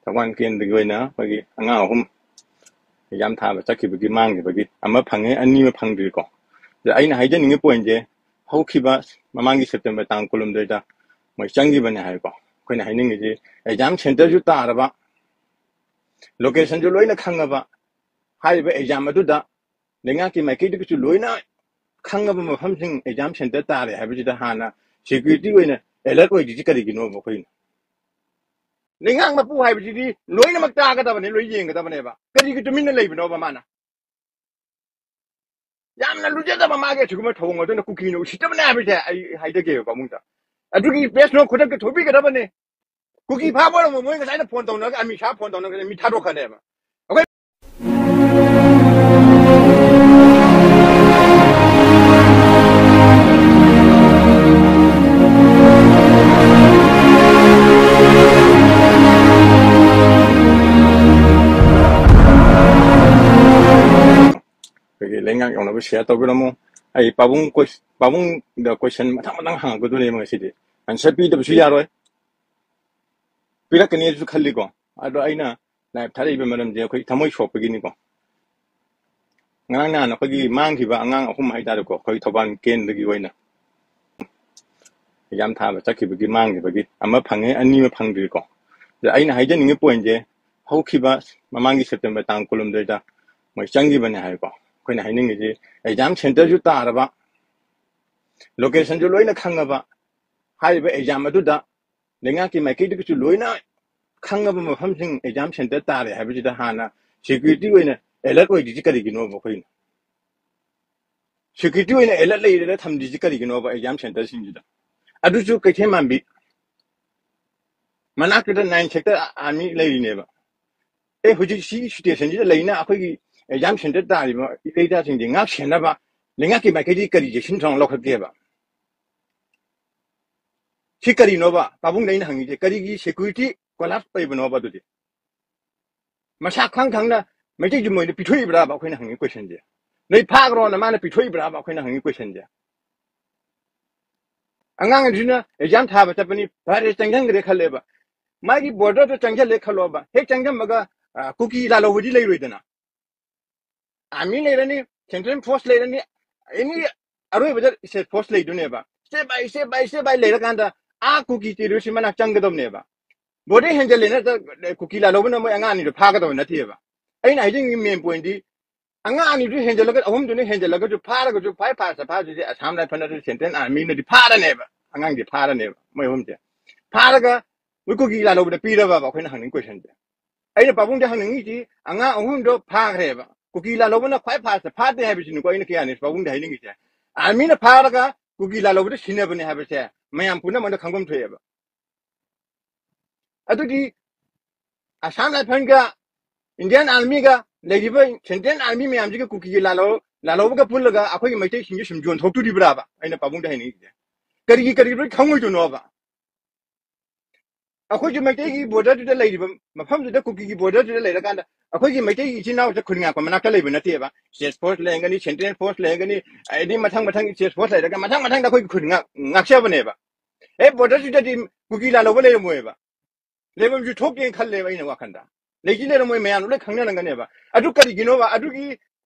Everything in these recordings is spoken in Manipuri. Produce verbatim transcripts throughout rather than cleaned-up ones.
ꯊꯧꯕꯥꯜ ꯀꯦꯟꯗ꯭ꯔꯒꯤ ꯑꯣꯏꯅ ꯑꯩꯈꯣꯏꯒꯤ ꯑꯉꯥꯡ ꯑꯍꯨꯝ ꯑꯦꯛꯖꯥꯝ ꯊꯥꯕ ꯆꯠꯈꯤꯕꯒꯤ, ꯃꯥꯡꯈꯤꯕꯒꯤ, ꯑꯃ ꯐꯪꯉꯦ, ꯑꯅꯤ ꯑꯃ ꯐꯪꯗ꯭ꯔꯤꯀꯣ꯫ ꯑꯗ ꯑꯩꯅ ꯍꯥꯏꯖꯅꯤꯡꯉꯤ ꯄꯣꯏꯟꯁꯦ, ꯍꯧꯈꯤꯕ ꯃꯃꯥꯡꯒꯤ ꯁꯦꯞꯇꯦꯝꯕꯔ ꯇꯥꯡ ꯀꯨꯟꯍꯨꯝꯗꯣꯏꯗ ꯃꯣꯏ ꯆꯪꯈꯤꯕꯅꯦ ꯍꯥꯏꯕꯀꯣ꯫ ꯑꯩꯈꯣꯏꯅ ꯍꯥꯏꯅꯤꯡꯉꯤꯁꯤ, ꯑꯦꯛꯖꯥꯝ ꯁꯦꯟꯇꯔꯁꯨ ꯇꯥꯔꯕ, ꯂꯣꯀꯦꯁꯟꯁꯨ ꯂꯣꯏꯅ ꯈꯪꯉꯕ, ꯍꯥꯏꯔꯤꯕ ꯑꯦꯛꯖꯥꯝ ꯑꯗꯨꯗ ꯂꯩꯉꯥꯛꯀꯤ ꯃꯥꯏꯀꯩꯗꯒꯤꯁꯨ ꯂꯣꯏꯅ ꯈꯪꯉꯕ ꯃꯐꯝꯁꯤꯡ ꯑꯦꯛꯖꯥꯝ ꯁꯦꯟꯇꯔ ꯇꯥꯔꯦ ꯍꯥꯏꯕꯁꯤꯗ ꯍꯥꯟꯅ ꯁꯦꯀ꯭ꯌꯨꯔꯤꯇꯤ ꯑꯣꯏꯅ ꯑꯦꯂꯔꯠ ꯑꯣꯏꯗ꯭ꯔꯤꯁꯤ ꯀꯔꯤꯒꯤꯅꯣꯕ? ꯑꯩꯈꯣꯏꯅ ꯂꯩꯉꯥꯛ ꯃꯄꯨ ꯍꯥꯏꯕꯁꯤꯗꯤ ꯂꯣꯏꯅꯃꯛ ꯇꯥꯒꯗꯕꯅꯤ, ꯂꯣꯏ ꯌꯦꯡꯒꯗꯕꯅꯦꯕ꯫ ꯀꯔꯤꯒꯤ ꯇꯨꯃꯤꯟꯅ ꯂꯩꯕꯅꯣꯕ ꯃꯥꯅ? ꯌꯥꯝꯅ ꯂꯨꯖꯗꯕ ꯃꯥꯒꯤ ꯑꯁꯤꯒꯨꯝꯕ ꯊꯧꯑꯣꯡ ꯑꯗꯨꯅ ꯀꯨꯀꯤꯅ ꯎꯁꯤꯠꯇꯕꯅꯦ ꯍꯥꯏꯕꯁꯦ ꯑꯩ ꯍꯥꯏꯖꯒꯦꯕ ꯄꯥꯕꯨꯡꯗ꯫ ꯑꯗꯨꯒꯤ ꯄ꯭ꯔꯦꯁ ꯅꯣꯠ ꯈꯨꯗꯛꯇ ꯊꯣꯛꯄꯤꯒꯗꯕꯅꯤ꯫ ꯀꯨꯀꯤ ꯐꯥꯕ ꯑꯣꯏꯔꯝꯃꯣ, ꯃꯣꯏ ꯉꯁꯥꯏꯅ ꯐꯣꯟ ꯇꯧꯅꯔꯒ, ꯑꯃꯤꯠ ꯁꯥꯍ ꯐꯣꯟ ꯇꯧꯅꯔꯒ ꯃꯤ ꯊꯥꯗꯣꯛꯈ꯭ꯔꯅꯦꯕ꯫ ꯑꯩꯈꯣꯏ ꯑꯩꯈꯣꯏꯒꯤ ꯂꯩꯉꯥꯛ ꯌꯧꯅꯕ ꯁꯤꯌꯔ ꯇꯧꯕꯤꯔꯝꯃꯨ꯫ ꯑꯩ ꯄꯥꯕꯨꯡ ꯀꯣꯏ-, ꯄꯥꯕꯨꯡꯗ ꯀꯣꯏꯁꯟ ꯃꯊꯪ ꯃꯊꯪ ꯍꯪꯉꯛꯀꯗꯣꯏꯅꯦꯕ ꯉꯁꯤꯗꯤ꯫ ꯑꯟꯁꯔ ꯄꯤꯗꯕꯁꯨ ꯌꯥꯔꯣꯏ, ꯄꯤꯔꯛꯀꯅꯤꯁꯨ ꯈꯜꯂꯤꯀꯣ꯫ ꯑꯗꯣ ꯑꯩꯅ ꯂꯥꯏꯚ ꯊꯥꯔꯛꯏꯕ ꯃꯔꯝꯁꯦ ꯑꯩꯈꯣꯏ ꯊꯃꯣꯏ ꯁꯣꯛꯄꯒꯤꯅꯤꯀꯣ꯫ ꯉꯔꯥꯡ ꯅꯍꯥꯟ ꯑꯩꯈꯣꯏꯒꯤ ꯃꯥꯡꯈꯤꯕ ꯑꯉꯥꯡ ꯑꯍꯨꯝ ꯍꯥꯏꯇꯥꯔꯦꯀꯣ, ꯑꯩꯈꯣꯏ ꯊꯧꯕꯥꯜ ꯀꯦꯟꯗ꯭ꯔꯒꯤ ꯑꯣꯏꯅ ꯑꯦꯛꯖꯥꯝ ꯊꯥꯕ ꯆꯠꯈꯤꯕꯒꯤ ꯃꯥꯡꯈꯤꯕꯒꯤ, ꯑꯃ ꯐꯪꯉꯦ, ꯑꯅꯤ ꯑꯃ ꯐꯪꯗ꯭ꯔꯤꯀꯣ꯫ ꯑꯗ ꯑꯩꯅ ꯍꯥꯏꯖꯅꯤꯡꯉꯤ ꯄꯣꯏꯟꯁꯦ, ꯍꯧꯈꯤꯕ ꯃꯃꯥꯡꯒꯤ ꯁꯦꯞꯇꯦꯝꯕꯔ ꯇꯥꯡ ꯀꯨꯟꯍꯨꯝꯗꯣꯏꯗ ꯃꯣꯏ ꯆꯪꯈꯤꯕꯅꯦ ꯍꯥꯏꯕꯀꯣ꯫ ꯑꯩꯈꯣꯏꯅ ꯍꯥꯏꯅꯤꯡꯉꯤꯁꯤ, ꯑꯦꯛꯖꯥꯝ ꯁꯦꯟꯇꯔꯁꯨ ꯇꯥꯔꯕ, ꯂꯣꯀꯦꯁꯟꯁꯨ ꯂꯣꯏꯅ ꯈꯪꯉꯕ, ꯍꯥꯏꯔꯤꯕ ꯑꯦꯛꯖꯥꯝ ꯑꯗꯨꯗ ꯂꯩꯉꯥꯛꯀꯤ ꯃꯥꯏꯀꯩꯗꯒꯤꯁꯨ ꯂꯣꯏꯅ ꯈꯪꯉꯕ ꯃꯐꯝꯁꯤꯡ ꯑꯦꯛꯖꯥꯝ ꯁꯦꯟꯇꯔ ꯇꯥꯔꯦ ꯍꯥꯏꯕꯁꯤꯗ ꯍꯥꯟꯅ ꯁꯦꯀ꯭ꯌꯨꯔꯤꯇꯤ ꯑꯣꯏꯅ ꯑꯦꯂꯔꯠ ꯑꯣꯏꯗ꯭ꯔꯤꯁꯤ ꯀꯔꯤꯒꯤꯅꯣꯕ? ꯑꯩꯈꯣꯏꯅ ꯁꯦꯀ꯭ꯌꯨꯔꯤꯇꯤ ꯑꯣꯏꯅ ꯑꯦꯂꯔꯠ ꯂꯩꯔꯒ ꯊꯝꯗ꯭ꯔꯤꯁꯤ ꯀꯔꯤꯒꯤꯅꯣꯕ ꯑꯦꯛꯖꯥꯝ ꯁꯦꯟꯇꯔꯁꯤꯡꯁꯤꯗ? ꯑꯗꯨꯁꯨ ꯀꯩꯊꯦꯜ ꯃꯥꯟꯕꯤ ꯃꯅꯥꯛꯇꯨꯗ ꯅꯥꯏꯟ ꯁꯦꯛꯇꯔ ꯑꯥꯔꯃꯤ ꯂꯩꯔꯤꯅꯦꯕ꯫ ꯑꯦ, ꯍꯧꯖꯤꯛ ꯁꯤꯒꯤ ꯁꯤꯆꯨꯋꯦꯁꯟꯁꯤꯗ ꯂꯩꯅ ꯑꯩꯈꯣꯏꯒꯤ ꯑꯦꯛꯖꯥꯝ ꯁꯦꯟꯇꯔ ꯇꯥꯔꯤꯕ ꯏꯔꯩ ꯏꯆꯥꯁꯤꯡꯁꯦ ꯉꯥꯛ ꯁꯦꯟꯅꯕ ꯂꯩꯉꯥꯛꯀꯤ ꯃꯥꯏꯀꯩꯗꯒꯤ ꯀꯔꯤ ꯆꯦꯛꯁꯤꯟ ꯊꯧꯔꯥꯡ ꯂꯧꯈꯠꯀꯦꯕ? ꯁꯤ ꯀꯔꯤꯅꯣꯕ? ꯄꯥꯕꯨꯡꯗ ꯑꯩꯅ ꯍꯪꯉꯤꯁꯦ, ꯀꯔꯤꯒꯤ ꯁꯦꯀ꯭ꯌꯨꯔꯤꯇꯤ ꯀꯣꯂꯥꯞꯁ ꯑꯣꯏꯕꯅꯣꯕ? ꯑꯗꯨꯗꯤ ꯃꯁꯥ ꯈꯪ ꯈꯪꯅ ꯃꯩꯇꯩꯒꯤ ꯃꯣꯏꯅ ꯄꯤꯊꯣꯛꯏꯕ꯭ꯔꯥꯕ? ꯑꯩꯈꯣꯏꯅ ꯍꯪꯉꯤ ꯀꯣꯏꯁꯟꯁꯦ꯫ ꯅꯣꯏ ꯐꯥꯈ꯭ꯔꯣꯅ ꯃꯥꯅ ꯄꯤꯊꯣꯛꯏꯕ꯭ꯔꯥꯕ? ꯑꯩꯈꯣꯏꯅ ꯍꯪꯉꯤ ꯀꯣꯏꯁꯟꯁꯦ꯫ ꯑꯉꯥꯡ ꯑꯗꯨꯅ ꯑꯦꯛꯖꯥꯝ ꯊꯥꯕ ꯆꯠꯄꯅꯤ, ꯐꯔꯦ, ꯆꯪꯁꯟꯈ꯭ꯔꯦ ꯈꯜꯂꯦꯕ꯫ ꯃꯥꯒꯤ border ꯗ ꯆꯪꯁꯤꯜꯂꯦ ꯈꯜꯂꯣꯕ, ꯍꯦꯛ ꯆꯪꯁꯤꯟꯕꯒ, ꯑ, ꯀꯨꯀꯤ ꯂꯥꯜꯍꯧꯕꯗꯤ ꯂꯩꯔꯣꯏꯗꯅ꯫ Army ꯂꯩꯔꯅꯤ, central force ꯂꯩꯔꯅꯤ, any ꯑꯔꯣꯏꯕꯗ state force ꯂꯩꯗꯣꯏꯅꯦꯕ꯫ Step by step by step by ꯂꯩꯔꯀꯥꯟꯗ ꯑꯥ ꯀꯨꯀꯤ territory ꯁꯤ ꯃꯅꯥꯛ ꯆꯪꯒꯗꯕꯅꯦꯕ꯫ Border ꯍꯦꯟꯖꯜꯂꯦꯅ ꯍꯦꯛꯇ ꯀꯨꯀꯤ ꯂꯥꯜꯍꯧꯕꯅ ꯃꯣꯏ ꯑꯉꯥꯡ ꯑꯅꯤꯗꯣ ꯐꯥꯒꯗꯕ ꯅꯠꯇꯦꯕ꯫ ꯑꯩꯅ ꯍꯥꯏꯖꯅꯤꯡꯉꯤ main point ꯇꯤ, ꯑꯉꯥꯡ ꯑꯅꯤꯗꯨ ꯍꯦꯟꯖꯜꯂꯒ, ꯑꯍꯨꯝꯗꯨꯅ ꯍꯦꯟꯖꯜꯂꯒꯁꯨ, ꯐꯥꯔꯒꯁꯨ, ꯈ꯭ꯋꯥꯏ first ꯐꯥꯗꯣꯏꯁꯦ Assam Rifle ꯅꯠꯇ꯭ꯔꯒ Central Army ꯅꯗꯤ ꯐꯥꯔꯅꯦꯕ, ꯑꯉꯥꯡꯁꯦ ꯐꯥꯔꯅꯦꯕ, ꯃꯣꯏ ꯑꯍꯨꯝꯁꯦ ꯐꯥꯔꯒ ꯃꯣꯏ ꯀꯨꯀꯤ ꯂꯥꯜꯍꯧꯕꯗ ꯄꯤꯔꯕꯕ? ꯑꯩꯈꯣꯏꯅ ꯍꯪꯅꯤꯡ question ꯁꯦ꯫ ꯑꯩꯅ ꯄꯥꯕꯨꯡꯗ ꯍꯪꯅꯤꯡꯉꯤꯁꯤ, ꯑꯉꯥꯡ ꯑꯍꯨꯝꯗꯣ ꯐꯥꯈ꯭ꯔꯦꯕ, ꯀꯨꯀꯤ ꯂꯥꯜꯍꯧꯕꯅ ꯈ꯭ꯋꯥꯏ first ꯐꯥꯗꯦ ꯍꯥꯏꯕꯁꯤꯅꯤꯀꯣ ꯑꯩꯅ ꯀꯌꯥꯅꯤ ꯄꯥꯕꯨꯡꯗ ꯍꯥꯏꯅꯤꯡꯉꯤꯁꯦ꯫ Army ꯅ ꯐꯥꯔꯒ ꯀꯨꯀꯤ ꯂꯥꯜꯍꯧꯕꯗ ꯁꯤꯟꯅꯕꯅꯦ ꯍꯥꯏꯕꯁꯦ ꯃꯌꯥꯝ ꯄꯨꯝꯅꯃꯛꯅ ꯈꯪꯐꯝ ꯊꯣꯛꯑꯦꯕ꯫ ꯑꯗꯨꯗꯤ Assam Rifle ꯒ Indian Army ꯒ ꯂꯩꯔꯤꯕ Central Army ꯃꯌꯥꯝꯁꯤꯒ ꯀꯨꯀꯤꯒꯤ ꯂꯥꯜꯍꯧ-, ꯂꯥꯜꯍꯧꯕꯒ ꯄꯨꯜꯂꯒ ꯑꯩꯈꯣꯏꯒꯤ ꯃꯩꯇꯩꯁꯤꯡꯁꯦ ꯁꯨꯝ ꯌꯣꯟꯊꯣꯛꯇꯣꯔꯤꯕ꯭ꯔꯥꯕ? ꯑꯩꯅ ꯄꯥꯕꯨꯡꯗ ꯍꯥꯏꯅꯤꯡꯉꯤꯁꯦ, ꯀꯔꯤꯒꯤ, ꯀꯔꯤ ꯂꯣꯏ ꯈꯪꯉꯣꯏꯗꯣꯏꯅꯣꯕ? ꯑꯩꯈꯣꯏꯁꯨ ꯃꯩꯇꯩꯒꯤ border ꯗꯨꯗ ꯂꯩꯔꯤꯕ ꯃꯐꯝꯗꯨꯗ, ꯀꯨꯀꯤꯒꯤ border ꯗꯨꯗ ꯂꯩꯔꯀꯥꯟꯗ ꯑꯩꯈꯣꯏꯒꯤ ꯃꯩꯇꯩꯒꯤ ꯏꯆꯤꯟ ꯏꯅꯥꯎꯁꯦ ꯈꯨꯟ ꯉꯥꯛꯄ ꯃꯅꯥꯛꯇ ꯂꯩꯕ ꯅꯠꯇꯦꯕ꯫ State force ꯂꯩꯔꯝꯒꯅꯤ, Central Force ꯂꯩꯔꯝꯒꯅꯤ, ꯑꯗꯩ ꯃꯊꯪ ꯃꯊꯪ state force ꯂꯩꯔꯒ ꯃꯊꯪ ꯃꯊꯪꯗ ꯑꯩꯈꯣꯏꯒꯤ ꯈꯨꯟ ꯉꯥꯛ-, ꯉꯥꯛꯆꯕꯅꯦꯕ꯫ ꯑꯦ, border ꯁꯤꯗꯗꯤ ꯀꯨꯀꯤ ꯂꯥꯜꯍꯧꯕ ꯂꯩꯔꯝꯃꯣꯏꯕ꯫ ꯂꯩꯐꯝꯁꯨ ꯊꯣꯛꯇꯦꯅ ꯈꯜꯂꯦꯕ ꯑꯩꯅ ꯋꯥꯈꯟꯗ꯫ ꯂꯩꯗꯤ ꯂꯩꯔꯝꯃꯣꯏ, ꯃꯌꯥꯝ ꯂꯣꯏ ꯈꯪꯅꯔꯝꯒꯅꯦꯕ꯫ ꯑꯗꯨ ꯀꯔꯤꯒꯤꯅꯣꯕ? ꯑꯗꯨꯒꯤ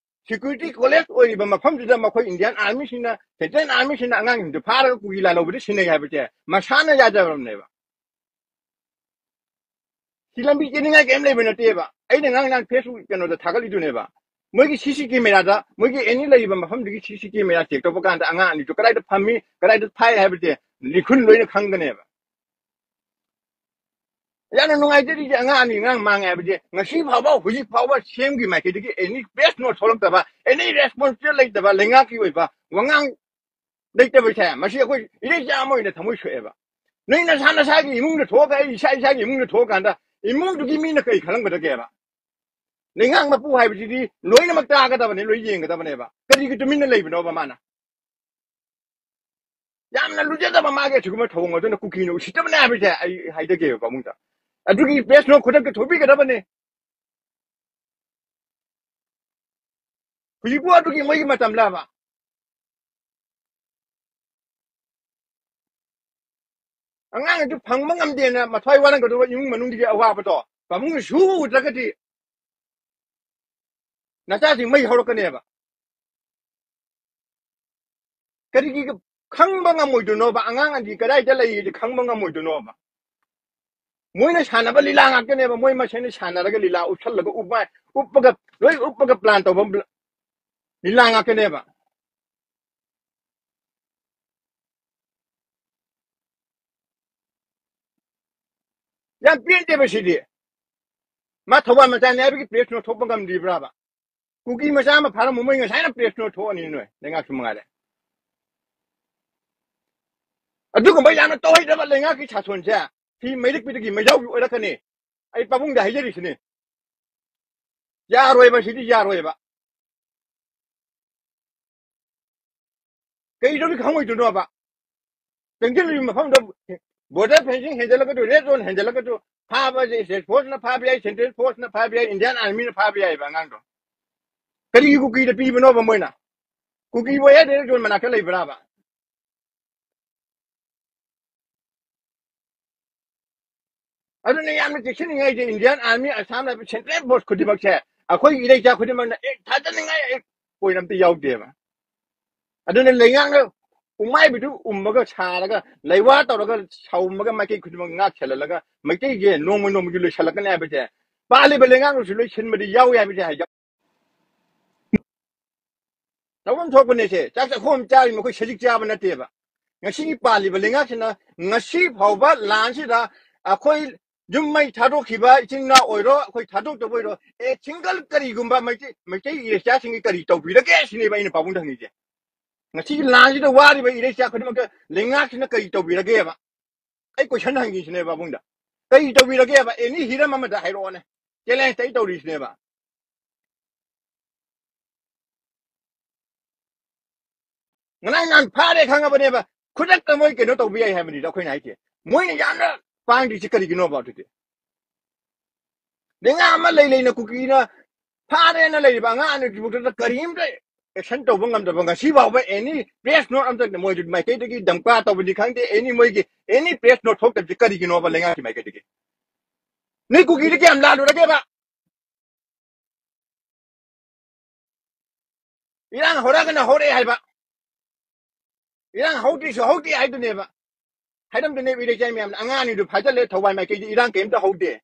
security collapse ꯑꯣꯏꯔꯤꯕ ꯃꯐꯝꯗꯨꯗ ꯃꯈꯣꯏ Indian Army ꯁꯤꯡꯅ, Central Army ꯁꯤꯡꯅ ꯑꯉꯥꯡꯁꯤꯡꯗꯨ ꯐꯥꯔꯒ ꯀꯨꯀꯤ ꯂꯥꯜꯍꯧꯕꯗ ꯁꯤꯟꯅꯩ ꯍꯥꯏꯕꯁꯦ ꯃꯁꯥꯅ ꯌꯥꯖꯔꯕꯅꯦꯕ꯫ ꯁꯤ ꯂꯝꯕꯤ ꯆꯦꯟꯅꯤꯡꯉꯥꯏ ꯀꯔꯤꯝ ꯂꯩꯕ ꯅꯠꯇꯦꯕ꯫ ꯑꯩꯅ ꯉꯔꯥꯡ ꯅꯍꯥꯟ Facebook ꯀꯩꯅꯣꯗ ꯊꯥꯒꯠꯂꯤꯗꯨꯅꯦꯕ꯫ ꯃꯣꯏꯒꯤ C C camera ꯗ, ꯃꯣꯏꯒꯤ any ꯂꯩꯔꯤꯕ ꯃꯐꯝꯗꯨꯒꯤ C C camera check ꯇꯧꯕ ꯀꯥꯟꯗ ꯑꯉꯥꯡ ꯑꯅꯤꯗꯨ ꯀꯗꯥꯏꯗ ꯐꯝꯃꯤ, ꯀꯗꯥꯏꯗ ꯐꯥꯏ ꯍꯥꯏꯕꯁꯦ ꯂꯤꯈꯨꯟ ꯂꯣꯏꯅ ꯈꯪꯒꯅꯦꯕ꯫ ꯌꯥꯝꯅ ꯅꯨꯡꯉꯥꯏꯖꯔꯤꯁꯦ, ꯑꯉꯥꯡ ꯑꯅꯤ ꯉꯔꯥꯡ ꯃꯥꯡꯉꯦ ꯍꯥꯏꯕꯁꯦ ꯉꯁꯤ ꯐꯥꯎꯕ, ꯍꯧꯖꯤꯛ ꯐꯥꯎꯕ ꯁꯦꯝꯒꯤ ꯃꯥꯏꯀꯩꯗꯒꯤ any press note ꯊꯣꯛꯂꯛꯇꯕ, any response ꯂꯩꯇꯕ, ꯂꯩꯉꯥꯛꯀꯤ ꯑꯣꯏꯕ ꯋꯥꯉꯥꯡ ꯂꯩꯇꯕꯁꯦ, ꯃꯁꯤ ꯑꯩꯈꯣꯏ ꯏꯔꯩꯆꯥ ꯑꯃ ꯑꯣꯏꯅ ꯊꯃꯣꯏ ꯁꯣꯛꯑꯦꯕ꯫ ꯅꯣꯏ ꯅꯁꯥ ꯅꯁꯥꯒꯤ ꯏꯃꯨꯡꯗ ꯊꯣꯛꯑꯒ ꯑꯩ ꯏꯁꯥ ꯏꯁꯥꯒꯤ ꯏꯃꯨꯡꯗ ꯊꯣꯛꯑꯀꯥꯟꯗ ꯏꯃꯨꯡꯗꯨꯒꯤ ꯃꯤꯅ ꯀꯔꯤ ꯈꯜꯂꯝꯒꯗꯒꯦꯕ? ꯂꯩꯉꯥꯛ ꯃꯄꯨ ꯍꯥꯏꯕꯁꯤꯗꯤ ꯂꯣꯏꯅꯃꯛ ꯇꯥꯒꯗꯕꯅꯦ, ꯂꯣꯏ ꯌꯦꯡꯒꯗꯕꯅꯦꯕ꯫ ꯀꯔꯤꯒꯤ ꯇꯨꯃꯤꯟꯅ ꯂꯩꯕꯅꯣꯕ ꯃꯥꯅ? ꯌꯥꯝꯅ ꯂꯨꯖꯗꯕ ꯃꯥꯒꯤ ꯑꯁꯤꯒꯨꯝꯕ ꯊꯧꯑꯣꯡ ꯑꯗꯨꯅ ꯀꯨꯀꯤꯅ ꯎꯁꯤꯠꯇꯕꯅꯦ ꯍꯥꯏꯕꯁꯦ ꯑꯩ ꯍꯥꯏꯖꯒꯦꯕ ꯄꯥꯕꯨꯡꯗ꯫ ꯑꯗꯨꯒꯤ press note ꯈꯨꯗꯛꯇ ꯊꯣꯛꯄꯤꯒꯗꯕꯅꯦ꯫ ꯍꯧꯖꯤꯛꯄꯨ ꯑꯗꯨꯒꯤ ꯃꯣꯏꯒꯤ ꯃꯇꯝꯂꯕ? ꯑꯉꯥꯡ ꯑꯗꯨ ꯐꯪꯕ ꯉꯝꯗꯦꯅ ꯃꯊ꯭ꯋꯥꯏ ꯋꯥꯔꯝꯒꯗꯧꯕ ꯏꯃꯨꯡ ꯃꯅꯨꯡꯗꯨꯒꯤ ꯑꯋꯥꯕꯗꯣ ꯄꯥꯕꯨꯡꯅ ꯁꯨꯗ꯭ꯔꯒꯗꯤ ꯅꯆꯥꯁꯤꯡ ꯃꯩ ꯍꯧꯔꯛꯀꯅꯦꯕ꯫ ꯀꯔꯤꯒꯤ ꯈꯪꯕ ꯉꯝꯃꯣꯏꯗꯣꯏꯅꯣꯕ? ꯑꯉꯥꯡ ꯑꯅꯤ ꯀꯗꯥꯏꯗ ꯂꯩꯔꯤꯗꯤ ꯈꯪꯕ ꯉꯝꯃꯣꯏꯗꯣꯏꯅꯣꯕ? ꯃꯣꯏꯅ ꯁꯥꯟꯅꯕ ꯂꯤꯂꯥ ꯉꯥꯛꯇꯅꯦꯕ꯫ ꯃꯣꯏ ꯃꯁꯦꯟꯅ ꯁꯥꯟꯅꯔꯒ ꯂꯤꯂꯥ ꯎꯞꯁꯜꯂꯒ ꯎꯞꯄ-, ꯎꯞꯄꯒ, ꯂꯣꯏ ꯎꯞꯄꯒ plan ꯇꯧꯕ ꯂꯤꯂꯥ ꯉꯥꯛꯇꯅꯦꯕ꯫ ꯌꯥꯝ ꯄꯦꯟꯗꯦꯕ ꯁꯤꯗꯤ꯫ ꯃꯥ ꯊꯧꯕꯥꯜ ꯃꯆꯥꯅꯤ ꯍꯥꯏꯕꯒꯤ press note ꯊꯣꯛꯄ ꯉꯝꯗ꯭ꯔꯤꯕ꯭ꯔꯥꯕ? ꯀꯨꯀꯤ ꯃꯆꯥ ꯑꯃ ꯐꯥꯔꯝꯃꯨ, ꯃꯣꯏ ꯉꯁꯥꯏꯅ press note ꯊꯣꯛꯑꯅꯤ ꯅꯣꯏ, ꯂꯩꯉꯥꯛꯁꯨ ꯃꯉꯥꯏꯔꯦ꯫ ꯑꯗꯨꯒꯨꯝꯕ ꯌꯥꯝꯅ ꯇꯧꯍꯩꯗꯕ ꯂꯩꯉꯥꯛꯀꯤ ꯁꯥꯁꯣꯟꯁꯦ ꯁꯤ ꯃꯩꯔꯤꯛꯄꯤꯗꯒꯤ ꯃꯩꯖꯥꯎꯒꯤ ꯑꯣꯏꯔꯛꯀꯅꯤ꯫ ꯑꯩ ꯄꯥꯕꯨꯡꯗ ꯍꯥꯏꯖꯔꯤꯁꯤꯅꯤ꯫ ꯌꯥꯔꯣꯏꯕ, ꯁꯤꯗꯤ ꯌꯥꯔꯣꯏꯕ꯫ ꯀꯩꯗꯧꯔꯤ ꯈꯪꯉꯣꯏꯗꯣꯏꯅꯣꯕ? ꯆꯪꯁꯤꯜꯂꯤꯕ ꯃꯐꯝꯗ border fencing ꯍꯦꯟꯖꯜꯂꯛꯀꯗꯣꯏ, red zone ꯍꯦꯟꯖꯜꯂꯛꯀꯗꯣꯏ, ꯐꯥꯕꯁꯦ state force ꯅ ꯐꯥꯕ ꯌꯥꯏ, central force ꯅ ꯐꯥꯕ ꯌꯥꯏ, Indian Army ꯅ ꯐꯥꯕ ꯌꯥꯏꯕ ꯑꯉꯥꯡꯗꯣ꯫ ꯀꯔꯤꯒꯤ ꯀꯨꯀꯤꯗ ꯄꯤꯕꯅꯣꯕ ꯃꯣꯏꯅ? ꯀꯨꯀꯤꯕꯨ ꯍꯦꯛ red zone ꯃꯅꯥꯛꯇ ꯂꯩꯕ꯭ꯔꯥꯕ? ꯑꯗꯨꯅ ꯌꯥꯝꯅ ꯆꯦꯛꯁꯤꯟꯅꯤꯡꯉꯥꯏꯁꯦ, Indian Army, Assam Rifle, central force ꯈꯨꯗꯤꯡꯃꯛꯁꯦ ꯑꯩꯈꯣꯏꯒꯤ ꯏꯔꯩꯆꯥ ꯈꯨꯗꯤꯡꯃꯛꯅ ꯑꯦ ꯊꯥꯖꯅꯤꯡꯉꯥꯏ ꯑꯦ point ꯑꯝꯇ ꯌꯥꯎꯗꯦꯕ꯫ ꯑꯗꯨꯅ ꯂꯩꯉꯥꯛꯅ ꯎꯃꯥꯏꯕꯤꯗꯨ ꯎꯝꯃꯒ ꯁꯥꯔꯒ ꯂꯩꯋꯥ ꯇꯧꯔꯒ ꯁꯥꯎꯝꯃꯒ ꯃꯥꯏꯀꯩ ꯈꯨꯗꯤꯡꯃꯛ ꯉꯥꯛ ꯁꯦꯜꯍꯜꯂꯒ ꯃꯩꯇꯩꯁꯦ ꯅꯣꯡꯃ ꯅꯣꯡꯃꯒꯤ ꯂꯣꯏꯁꯤꯜꯂꯛꯀꯅꯤ ꯍꯥꯏꯕꯁꯦ ꯄꯥꯜꯂꯤꯕ ꯂꯩꯉꯥꯛꯅꯁꯨ ꯂꯣꯏ ꯁꯤꯟꯕꯗꯤ ꯌꯥꯎꯏ ꯍꯥꯏꯕꯁꯦ ꯍꯥꯏꯖ-, ꯇꯧꯐꯝ ꯊꯣꯛꯄꯅꯦꯁꯦ꯫ ꯆꯥꯛ ꯆꯥꯛꯈꯣꯝ ꯆꯥꯔꯤ ꯃꯈꯣꯏ ꯁꯖꯤꯛ ꯆꯥꯕ ꯅꯠꯇꯦꯕ꯫ ꯉꯁꯤꯒꯤ ꯄꯥꯜꯂꯤꯕ ꯂꯩꯉꯥꯛꯁꯤꯅ ꯉꯁꯤ ꯐꯥꯎꯕ ꯂꯥꯟꯁꯤꯗ ꯑꯩꯈꯣꯏ ꯌꯨꯝ ꯃꯩ ꯊꯥꯗꯣꯛꯈꯤꯕ ꯏꯆꯤꯟ ꯏꯅꯥꯎ ꯑꯣꯏꯔꯣ, ꯑꯩꯈꯣꯏ ꯊꯥꯗꯣꯛꯇꯕ ꯑꯣꯏꯔꯣ, ꯑꯦ single ꯀꯔꯤꯒꯨꯝꯕ ꯃꯩꯇꯩ, ꯃꯩꯇꯩ ꯏꯔꯩꯆꯥꯁꯤꯡꯒꯤ ꯀꯔꯤ ꯇꯧꯕꯤꯔꯒꯦ ꯁꯤꯅꯦꯕ ꯑꯩꯅ ꯄꯥꯕꯨꯡꯗ ꯍꯪꯉꯤꯁꯦ꯫ ꯉꯁꯤꯒꯤ ꯂꯥꯟꯁꯤꯗ ꯋꯥꯔꯤꯕ ꯏꯔꯩꯆꯥ ꯈꯨꯗꯤꯡꯃꯛꯇ ꯂꯩꯉꯥꯛꯁꯤꯅ ꯀꯔꯤ ꯇꯧꯕꯤꯔꯒꯦꯕ? ꯑꯩ question ꯍꯪꯉꯤꯁꯤꯅꯦ ꯄꯥꯕꯨꯡꯗ꯫ ꯀꯔꯤ ꯇꯧꯕꯤꯔꯒꯦꯕ? Any ꯍꯤꯔꯝ ꯑꯃꯗ ꯍꯥꯏꯔꯛꯑꯣꯅꯦ꯫ Challenge ꯑꯩ ꯇꯧꯔꯤꯁꯤꯅꯦꯕ꯫ ꯉꯔꯥꯡ ꯅꯍꯥꯟ ꯐꯥꯔꯦ ꯈꯪꯉꯕꯅꯦꯕ, ꯈꯨꯗꯛꯇ ꯃꯣꯏ ꯀꯩꯅꯣ ꯇꯧꯕ ꯌꯥꯏ ꯍꯥꯏꯕꯅꯤꯗ ꯑꯩꯈꯣꯏꯅ ꯍꯥꯏꯁꯦ꯫ ꯃꯣꯏꯅ ꯌꯥꯝꯅ ꯄꯥꯡꯗ꯭ꯔꯤꯁꯤ ꯀꯔꯤꯒꯤꯅꯣꯕ ꯑꯗꯨꯗꯤ? ꯂꯩꯉꯥꯛ ꯑꯃ ꯂꯩ ꯂꯩꯅ ꯀꯨꯀꯤꯅ ꯐꯥꯔꯦꯅ ꯂꯩꯔꯤꯕ ꯑꯉꯥꯡ ꯑꯅꯤꯁꯤꯕꯨꯛꯇꯗ ꯀꯔꯤꯝꯇ action ꯇꯧꯕ ꯉꯝꯗꯕ, ꯉꯁꯤ ꯐꯥꯎꯕ any press note ꯑꯝꯇ ꯃꯣꯏ ꯃꯥꯏꯀꯩꯗꯒꯤ ꯗꯝꯀꯥ ꯇꯧꯕꯅꯤ ꯈꯪꯗꯦ, any ꯃꯣꯏꯒꯤ any press note ꯊꯣꯛꯇꯕꯁꯤ ꯀꯔꯤꯒꯤꯅꯣꯕ ꯂꯩꯉꯥꯛꯀꯤ ꯃꯥꯏꯀꯩꯗꯒꯤ? ꯅꯣꯏ ꯀꯨꯀꯤꯗ ꯀꯌꯥꯝ ꯂꯥꯜꯂꯨꯔꯒꯦꯕ? ꯏꯔꯥꯡ ꯍꯧꯔꯛꯑꯒꯅ ꯍꯧꯔꯛꯑꯦ ꯍꯥꯏꯕ, ꯏꯔꯥꯡ ꯍꯧꯗ꯭ꯔꯤꯁꯨ ꯍꯧꯗꯦ ꯍꯥꯏꯗꯨꯅꯦꯕ꯫ ꯍꯥꯏꯔꯝꯗꯨꯅꯦꯕ ꯏꯔꯩꯆꯥꯏ ꯃꯌꯥꯝꯅ, ꯑꯉꯥꯡ ꯑꯅꯤꯗꯨ ꯐꯥꯖꯤꯜꯂꯦ, ꯊꯧꯕꯥꯜ ꯃꯥꯏꯀꯩꯗ ꯏꯔꯥꯡ ꯀꯔꯤꯝꯇ ꯍꯧꯗꯦ꯫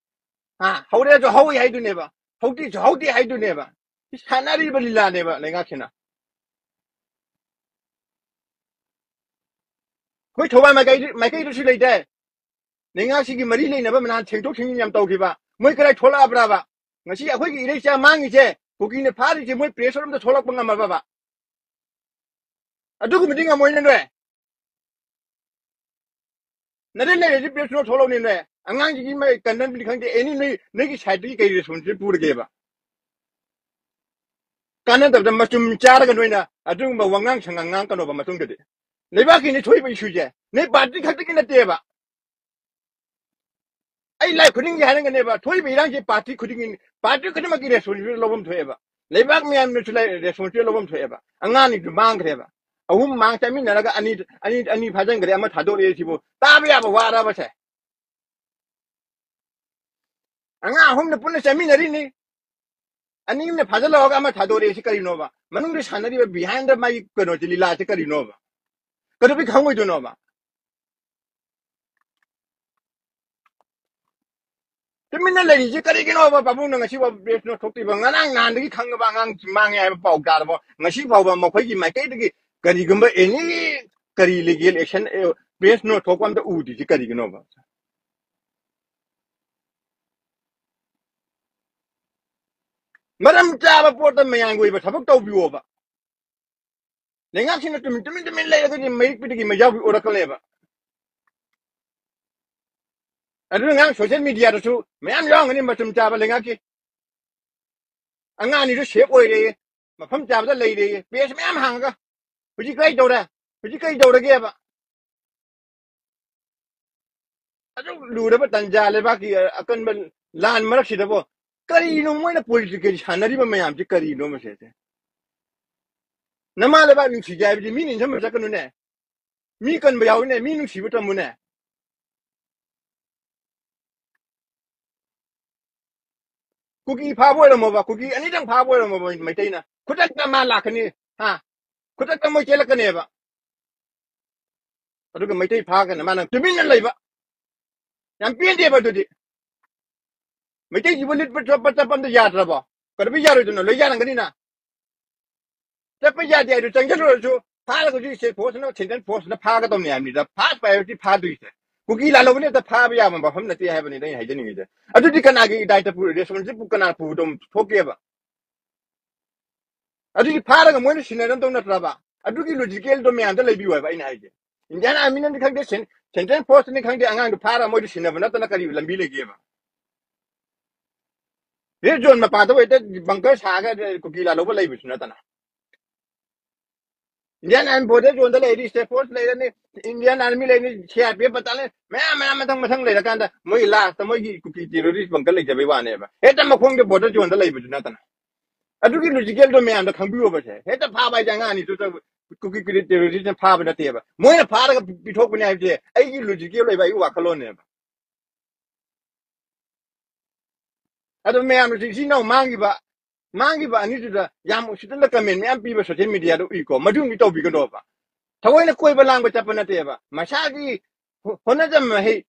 ꯍꯥ? ꯍꯧꯔꯦꯁꯨ ꯍꯧꯏ ꯍꯥꯏꯗꯨꯅꯦꯕ, ꯍꯧꯗ꯭ꯔꯤꯁꯨ ꯍꯧꯗꯦ ꯍꯥꯏꯗꯨꯅꯦꯕ꯫ ꯁꯤ ꯁꯥꯟꯅꯔꯤꯕ ꯂꯤꯂꯥꯅꯦꯕ ꯂꯩꯉꯥꯛꯁꯤꯅ꯫ ꯑꯩꯈꯣꯏ ꯊꯧꯕꯥꯜ ꯃꯥꯏꯀꯩ-, ꯃꯥꯏꯀꯩꯗꯁꯨ ꯂꯩꯇꯦ꯫ ꯂꯩꯉꯥꯛꯁꯤꯒꯤ ꯃꯔꯤ ꯂꯩꯅꯕ ꯃꯅꯥ ꯊꯦꯡꯗꯣꯛ ꯊꯦꯡꯖꯤꯟ ꯌꯥꯝ ꯇꯧꯈꯤꯕ, ꯃꯣꯏ ꯀꯗꯥꯏ ꯊꯣꯛꯂꯛꯑꯕ꯭ꯔꯕ? ꯉꯁꯤ ꯑꯩꯈꯣꯏꯒꯤ ꯏꯔꯩꯆꯥ ꯃꯥꯡꯉꯤꯁꯦ, ꯀꯨꯀꯤꯅ ꯐꯥꯔꯤꯁꯦ, ꯃꯣꯏ press ꯑꯝꯇ ꯊꯣꯛꯂꯛꯄ ꯉꯝꯃꯕꯕ? ꯑꯗꯨꯒꯨꯝꯕꯗꯤ ꯉꯝꯃꯣꯏꯅꯦ ꯅꯣꯏ꯫ ꯅꯔꯦꯟ ꯂꯩꯔꯗꯤ press note ꯊꯣꯛꯂꯛꯎꯅꯦ ꯅꯣꯏ꯫ ꯑꯉꯥꯡꯁꯤꯒꯤ ꯃꯣꯏ ꯀꯟꯅꯕꯅꯤ ꯈꯪꯗꯦ, any ꯅꯣꯏ, ꯅꯣꯏꯒꯤ side ꯇꯒꯤ ꯀꯩ responsibility ꯄꯨꯔꯒꯦꯕ? ꯀꯥꯟꯅꯗꯕꯗ ꯃꯆꯨꯝ ꯆꯥꯔꯒ ꯅꯣꯏꯅ ꯑꯗꯨꯒꯨꯝꯕ ꯋꯥꯉꯥꯡ ꯁꯉꯥꯡ ꯉꯥꯡꯒꯅꯣꯕ ꯃꯇꯨꯡꯗꯗꯤ꯫ ꯂꯩꯕꯥꯛꯀꯤꯅꯤ ꯊꯣꯛꯏꯕ issue ꯁꯦ, ꯅꯣꯏ party ꯈꯛꯇꯒꯤ ꯅꯠꯇꯦꯕ꯫ ꯑꯩ ꯂꯥꯏ ꯈꯨꯗꯤꯡꯒꯤ ꯍꯥꯏꯔꯝꯒꯅꯦꯕ, ꯊꯣꯛꯏꯕ ꯏꯔꯥꯡꯁꯦ party ꯈꯨꯗꯤꯡꯒꯤ, party ꯈꯨꯗꯤꯡꯃꯛꯀꯤ responsibility ꯂꯧꯐꯝ ꯊꯣꯛꯑꯦꯕ꯫ ꯂꯩꯕꯥꯛ ꯃꯌꯥꯝꯅꯁꯨ ꯂꯩ-, responsibility ꯂꯧꯐꯝ ꯊꯣꯛꯑꯦꯕ꯫ ꯑꯉꯥꯡ ꯑꯅꯤꯗꯨ ꯃꯥꯡꯈ꯭ꯔꯦꯕ꯫ ꯑꯍꯨꯝ ꯃꯥꯡ ꯆꯠꯃꯤꯟꯅꯔꯒ ꯑꯅꯤ, ꯑꯅꯤ, ꯑꯅꯤ ꯐꯥꯖꯤꯟꯈ꯭ꯔꯦ, ꯑꯃ ꯊꯥꯗꯣꯔꯛꯑꯦ ꯁꯤꯕꯨ꯫ ꯇꯥꯕ ꯌꯥꯕ ꯋꯥꯔꯕꯁꯦ? ꯑꯉꯥꯡ ꯑꯍꯨꯝꯅ ꯄꯨꯟꯅ ꯆꯠꯃꯤꯟꯅꯔꯤꯅꯤ꯫ ꯑꯅꯤ ꯑꯃꯅ ꯐꯥꯖꯤꯜꯂꯛꯑꯒ ꯑꯃ ꯊꯥꯗꯣꯔꯛꯑꯦ ꯁꯤ ꯀꯔꯤꯅꯣꯕ? ꯃꯅꯨꯡꯗ ꯁꯥꯟꯅꯔꯤꯕ behind ꯗ ꯃꯥꯒꯤ ꯀꯩꯅꯣꯁꯦ, ꯂꯤꯂꯥꯁꯦ ꯀꯔꯤꯅꯣꯕ? ꯀꯩꯗꯧꯕꯩ ꯈꯪꯉꯣꯏꯗꯣꯏꯅꯣꯕ? ꯇꯨꯃꯤꯟꯅ ꯂꯩꯔꯤꯁꯦ ꯀꯔꯤꯒꯤꯅꯣꯕ? ꯄꯥꯕꯨꯡꯅ ꯉꯁꯤ ꯐꯥꯎꯕ press note ꯊꯣꯛꯇ꯭ꯔꯤꯕ? ꯉꯔꯥꯡ ꯅꯍꯥꯟꯗꯒꯤ ꯈꯪꯉꯕ ꯑꯉꯥꯡꯁꯤ ꯃꯥꯡꯉꯦ ꯍꯥꯏꯕ ꯄꯥꯎ ꯇꯥꯔꯕꯣ? ꯉꯁꯤ ꯐꯥꯎꯕ ꯃꯈꯣꯏꯒꯤ ꯃꯥꯏꯀꯩꯗꯒꯤ ꯀꯔꯤꯒꯨꯝꯕ any ꯀꯔꯤ legal action, ꯑꯦ, press note ꯊꯣꯛꯄ ꯑꯝꯇ ꯎꯗ꯭ꯔꯤꯁꯦ ꯀꯔꯤꯒꯤꯅꯣꯕ? ꯃꯔꯝ ꯆꯥꯕ ꯄꯣꯠꯇ ꯃꯌꯥꯝꯒꯤ ꯑꯣꯏꯕ ꯊꯕꯛ ꯇꯧꯕꯤꯌꯣꯕ꯫ ꯂꯩꯉꯥꯛꯁꯤꯡꯅ ꯇꯨꯃꯤꯟ, ꯇꯨꯃꯤꯟ, ꯇꯨꯃꯤꯟ ꯂꯩꯔꯒꯗꯤ ꯃꯩꯔꯤꯛꯄꯤꯗꯒꯤ ꯃꯩꯖꯥꯎꯕꯤ ꯑꯣꯔꯛꯀꯅꯦꯕ꯫ ꯑꯗꯨꯅ ꯉꯔꯥꯡ social media ꯗꯁꯨ ꯃꯌꯥꯝ ꯌꯥꯎꯔꯝꯒꯅꯤ ꯃꯇꯝ ꯆꯥꯕ ꯂꯩꯉꯥꯛꯀꯤ꯫ ꯑꯉꯥꯡ ꯑꯅꯤꯗꯨ safe ꯑꯣꯏꯔꯦꯌꯦ, ꯃꯐꯝ ꯆꯥꯕꯗ ꯂꯩꯔꯦꯌꯦ, page ꯃꯌꯥꯝ ꯍꯥꯡꯉꯒ꯫ ꯍꯧꯖꯤꯛ ꯀꯔꯤ ꯇꯧꯔꯦ? ꯍꯧꯖꯤꯛ ꯀꯔꯤ ꯇꯧꯔꯒꯦꯕ? ꯑꯗꯨꯛ ꯂꯨꯔꯕ ꯇꯟꯖꯥ, ꯂꯩꯕꯥꯛꯀꯤ ꯑꯀꯟꯕ ꯂꯥꯟ ꯃꯔꯛꯁꯤꯗꯕꯣ, ꯀꯔꯤꯅꯣ ꯃꯣꯏꯅ political ꯁꯥꯟꯅꯔꯤꯕ ꯃꯌꯥꯝꯁꯤ ꯀꯔꯤꯅꯣ ꯃꯁꯤꯁꯦ? ꯅꯃꯥ ꯂꯩꯕꯥꯛ ꯅꯨꯡꯁꯤꯒꯦ ꯍꯥꯏꯕꯗꯤ ꯃꯤ ꯅꯤꯡꯁꯤꯡꯕ ꯆꯠꯀꯅꯨꯅꯦ꯫ ꯃꯤ ꯀꯟꯕ ꯌꯥꯎꯏꯅꯦ, ꯃꯤ ꯅꯨꯡꯁꯤꯕ ꯇꯝꯃꯨꯅꯦ꯫ ꯀꯨꯀꯤ ꯐꯥꯕ ꯑꯣꯏꯔꯝꯃꯣꯕ, ꯀꯨꯀꯤ ꯑꯅꯤꯗꯪ ꯐꯥꯕ ꯑꯣꯏꯔꯝꯃꯣꯕ ꯃꯩꯇꯩꯅ, ꯈꯨꯗꯛꯇ ꯃꯥ ꯂꯥꯛꯀꯅꯤ꯫ ꯍꯥ? ꯈꯨꯗꯛꯇ ꯃꯣꯏ ꯆꯦꯜꯂꯛꯀꯅꯦꯕ꯫ ꯑꯗꯨꯒ ꯃꯩꯇꯩ ꯐꯥꯒꯅ ꯃꯥꯅ ꯇꯨꯃꯤꯟꯅ ꯂꯩꯕ꯫ ꯌꯥꯝ ꯄꯦꯟꯗꯦꯕ ꯑꯗꯨꯗꯤ꯫ ꯃꯩꯇꯩꯁꯤꯕꯨ ꯂꯤꯠꯄ ꯆꯠꯄ ꯆꯠꯄ ꯑꯝꯇ ꯌꯥꯗ꯭ꯔꯕꯣ? ꯀꯩꯗꯧꯕꯩ ꯌꯥꯔꯣꯏꯗꯣꯏꯅꯣ? ꯂꯣꯏ ꯌꯥꯔꯝꯒꯅꯤꯅ꯫ ꯆꯠꯄ ꯌꯥꯗꯦ ꯍꯥꯏꯗꯨ ꯆꯪꯁꯤꯜꯂꯨꯔꯁꯨ ꯐꯥꯔꯒꯁꯨ state force ꯅ, central force ꯅ ꯐꯥꯒꯗꯧꯅꯦ ꯍꯥꯏꯕꯅꯤꯗ꯫ First priority ꯐꯥꯗꯣꯏꯁꯦ꯫ ꯀꯨꯀꯤ ꯂꯥꯜꯍꯧꯕꯅ ꯍꯦꯛꯇ ꯐꯥꯕ ꯌꯥꯕ ꯃꯐꯝ ꯅꯠꯇꯦ ꯍꯥꯏꯕꯅꯤꯗ ꯑꯩꯅ ꯍꯥꯏꯖꯅꯤꯡꯉꯤꯁꯦ꯫ ꯑꯗꯨꯗꯤ ꯀꯅꯥꯒꯤ ꯗꯥꯏꯇ ꯄꯨ-, responsible ꯀꯅꯥ ꯄꯨꯗꯧ ꯊꯣꯛꯀꯦꯕ? ꯑꯗꯨꯗꯤ ꯐꯥꯔꯒ ꯃꯣꯏꯅ ꯁꯤꯟꯅꯔꯝꯗꯧ ꯅꯠꯇ꯭ꯔꯕ? ꯑꯗꯨꯒꯤ logical ꯗꯣ ꯃꯌꯥꯝꯗ ꯂꯩꯕꯤꯌꯨ ꯍꯥꯏꯕ ꯑꯩꯅ ꯍꯥꯏꯁꯦ꯫ Indian Army ꯅꯗꯤ ꯈꯪꯗꯦ, cen-, central force ꯅꯤ ꯈꯪꯗꯦ, ꯑꯉꯥꯡꯗꯨ ꯐꯥꯔꯒ ꯃꯣꯏꯗ ꯁꯤꯟꯅꯕ ꯅꯠꯇꯅ ꯀꯔꯤ ꯂꯝꯕꯤ ꯂꯩꯒꯦꯕ? Red zone ꯃꯄꯥꯗ ꯍꯦꯛꯇ bunker ꯁꯥꯔꯒ ꯀꯨꯀꯤ ꯂꯥꯜꯍꯧꯕ ꯂꯩꯕꯁꯨ ꯅꯠꯇꯅ꯫ Indian Army border zone ꯗ ꯂꯩꯔꯤ, state force ꯂꯩꯔꯅꯤ, Indian Army ꯂꯩꯔꯅꯤ, C R P F battalion ꯃꯌꯥꯝ ꯃꯌꯥꯝ ꯃꯊꯪ ꯃꯊꯪ ꯂꯩꯔꯀꯥꯟꯗ ꯃꯣꯏꯒꯤ last ꯇ ꯃꯣꯏꯒꯤ ꯀꯨꯀꯤ terrorist bunker ꯂꯩꯖꯕꯩ ꯋꯥꯅꯦꯕ꯫ ꯍꯦꯛꯇ ꯃꯈꯣꯡꯗ border zone ꯗ ꯂꯩꯕꯁꯨ ꯅꯠꯇꯅ꯫ ꯑꯗꯨꯒꯤ logical ꯗꯣ ꯃꯌꯥꯝꯗ ꯈꯪꯕꯤꯌꯣꯕꯁꯦ꯫ ꯍꯦꯛꯇ ꯐꯥꯕ ꯍꯥꯏꯁꯦ ꯑꯉꯥꯡ ꯑꯅꯤꯗꯨ ꯀꯨꯀꯤ terrorist ꯅ ꯐꯥꯕ ꯅꯠꯇꯦꯕ꯫ ꯃꯣꯏꯅ ꯐꯥꯔꯒ ꯄꯤ-, ꯄꯤꯊꯣꯛꯄꯅꯦ ꯍꯥꯏꯕꯁꯦ ꯑꯩꯒꯤ logical ꯑꯣꯏꯕ ꯑꯩꯒꯤ ꯋꯥꯈꯜꯂꯣꯟꯅꯦꯕ꯫ ꯑꯗꯣ ꯃꯌꯥꯝꯅꯁꯨ ꯏꯆꯤꯟ ꯏꯅꯥꯎ ꯃꯥꯡꯈꯤꯕ, ꯃꯥꯡꯈꯤꯕ ꯑꯅꯤꯗꯨꯗ ꯌꯥꯝ ꯎꯁꯤꯠꯇꯅ comment ꯃꯌꯥꯝ ꯄꯤꯕ social media ꯗ ꯎꯏꯀꯣ, ꯃꯗꯨꯝꯗꯤ ꯇꯧꯕꯤꯒꯅꯣꯕ꯫ ꯊꯑꯣꯏꯅ ꯀꯣꯏꯕ ꯂꯥꯡꯕ ꯆꯠꯄ ꯅꯠꯇꯦꯕ, ꯃꯁꯥꯒꯤ ꯍꯣ-, ꯍꯣꯠꯅꯖꯕ ꯃꯍꯩ,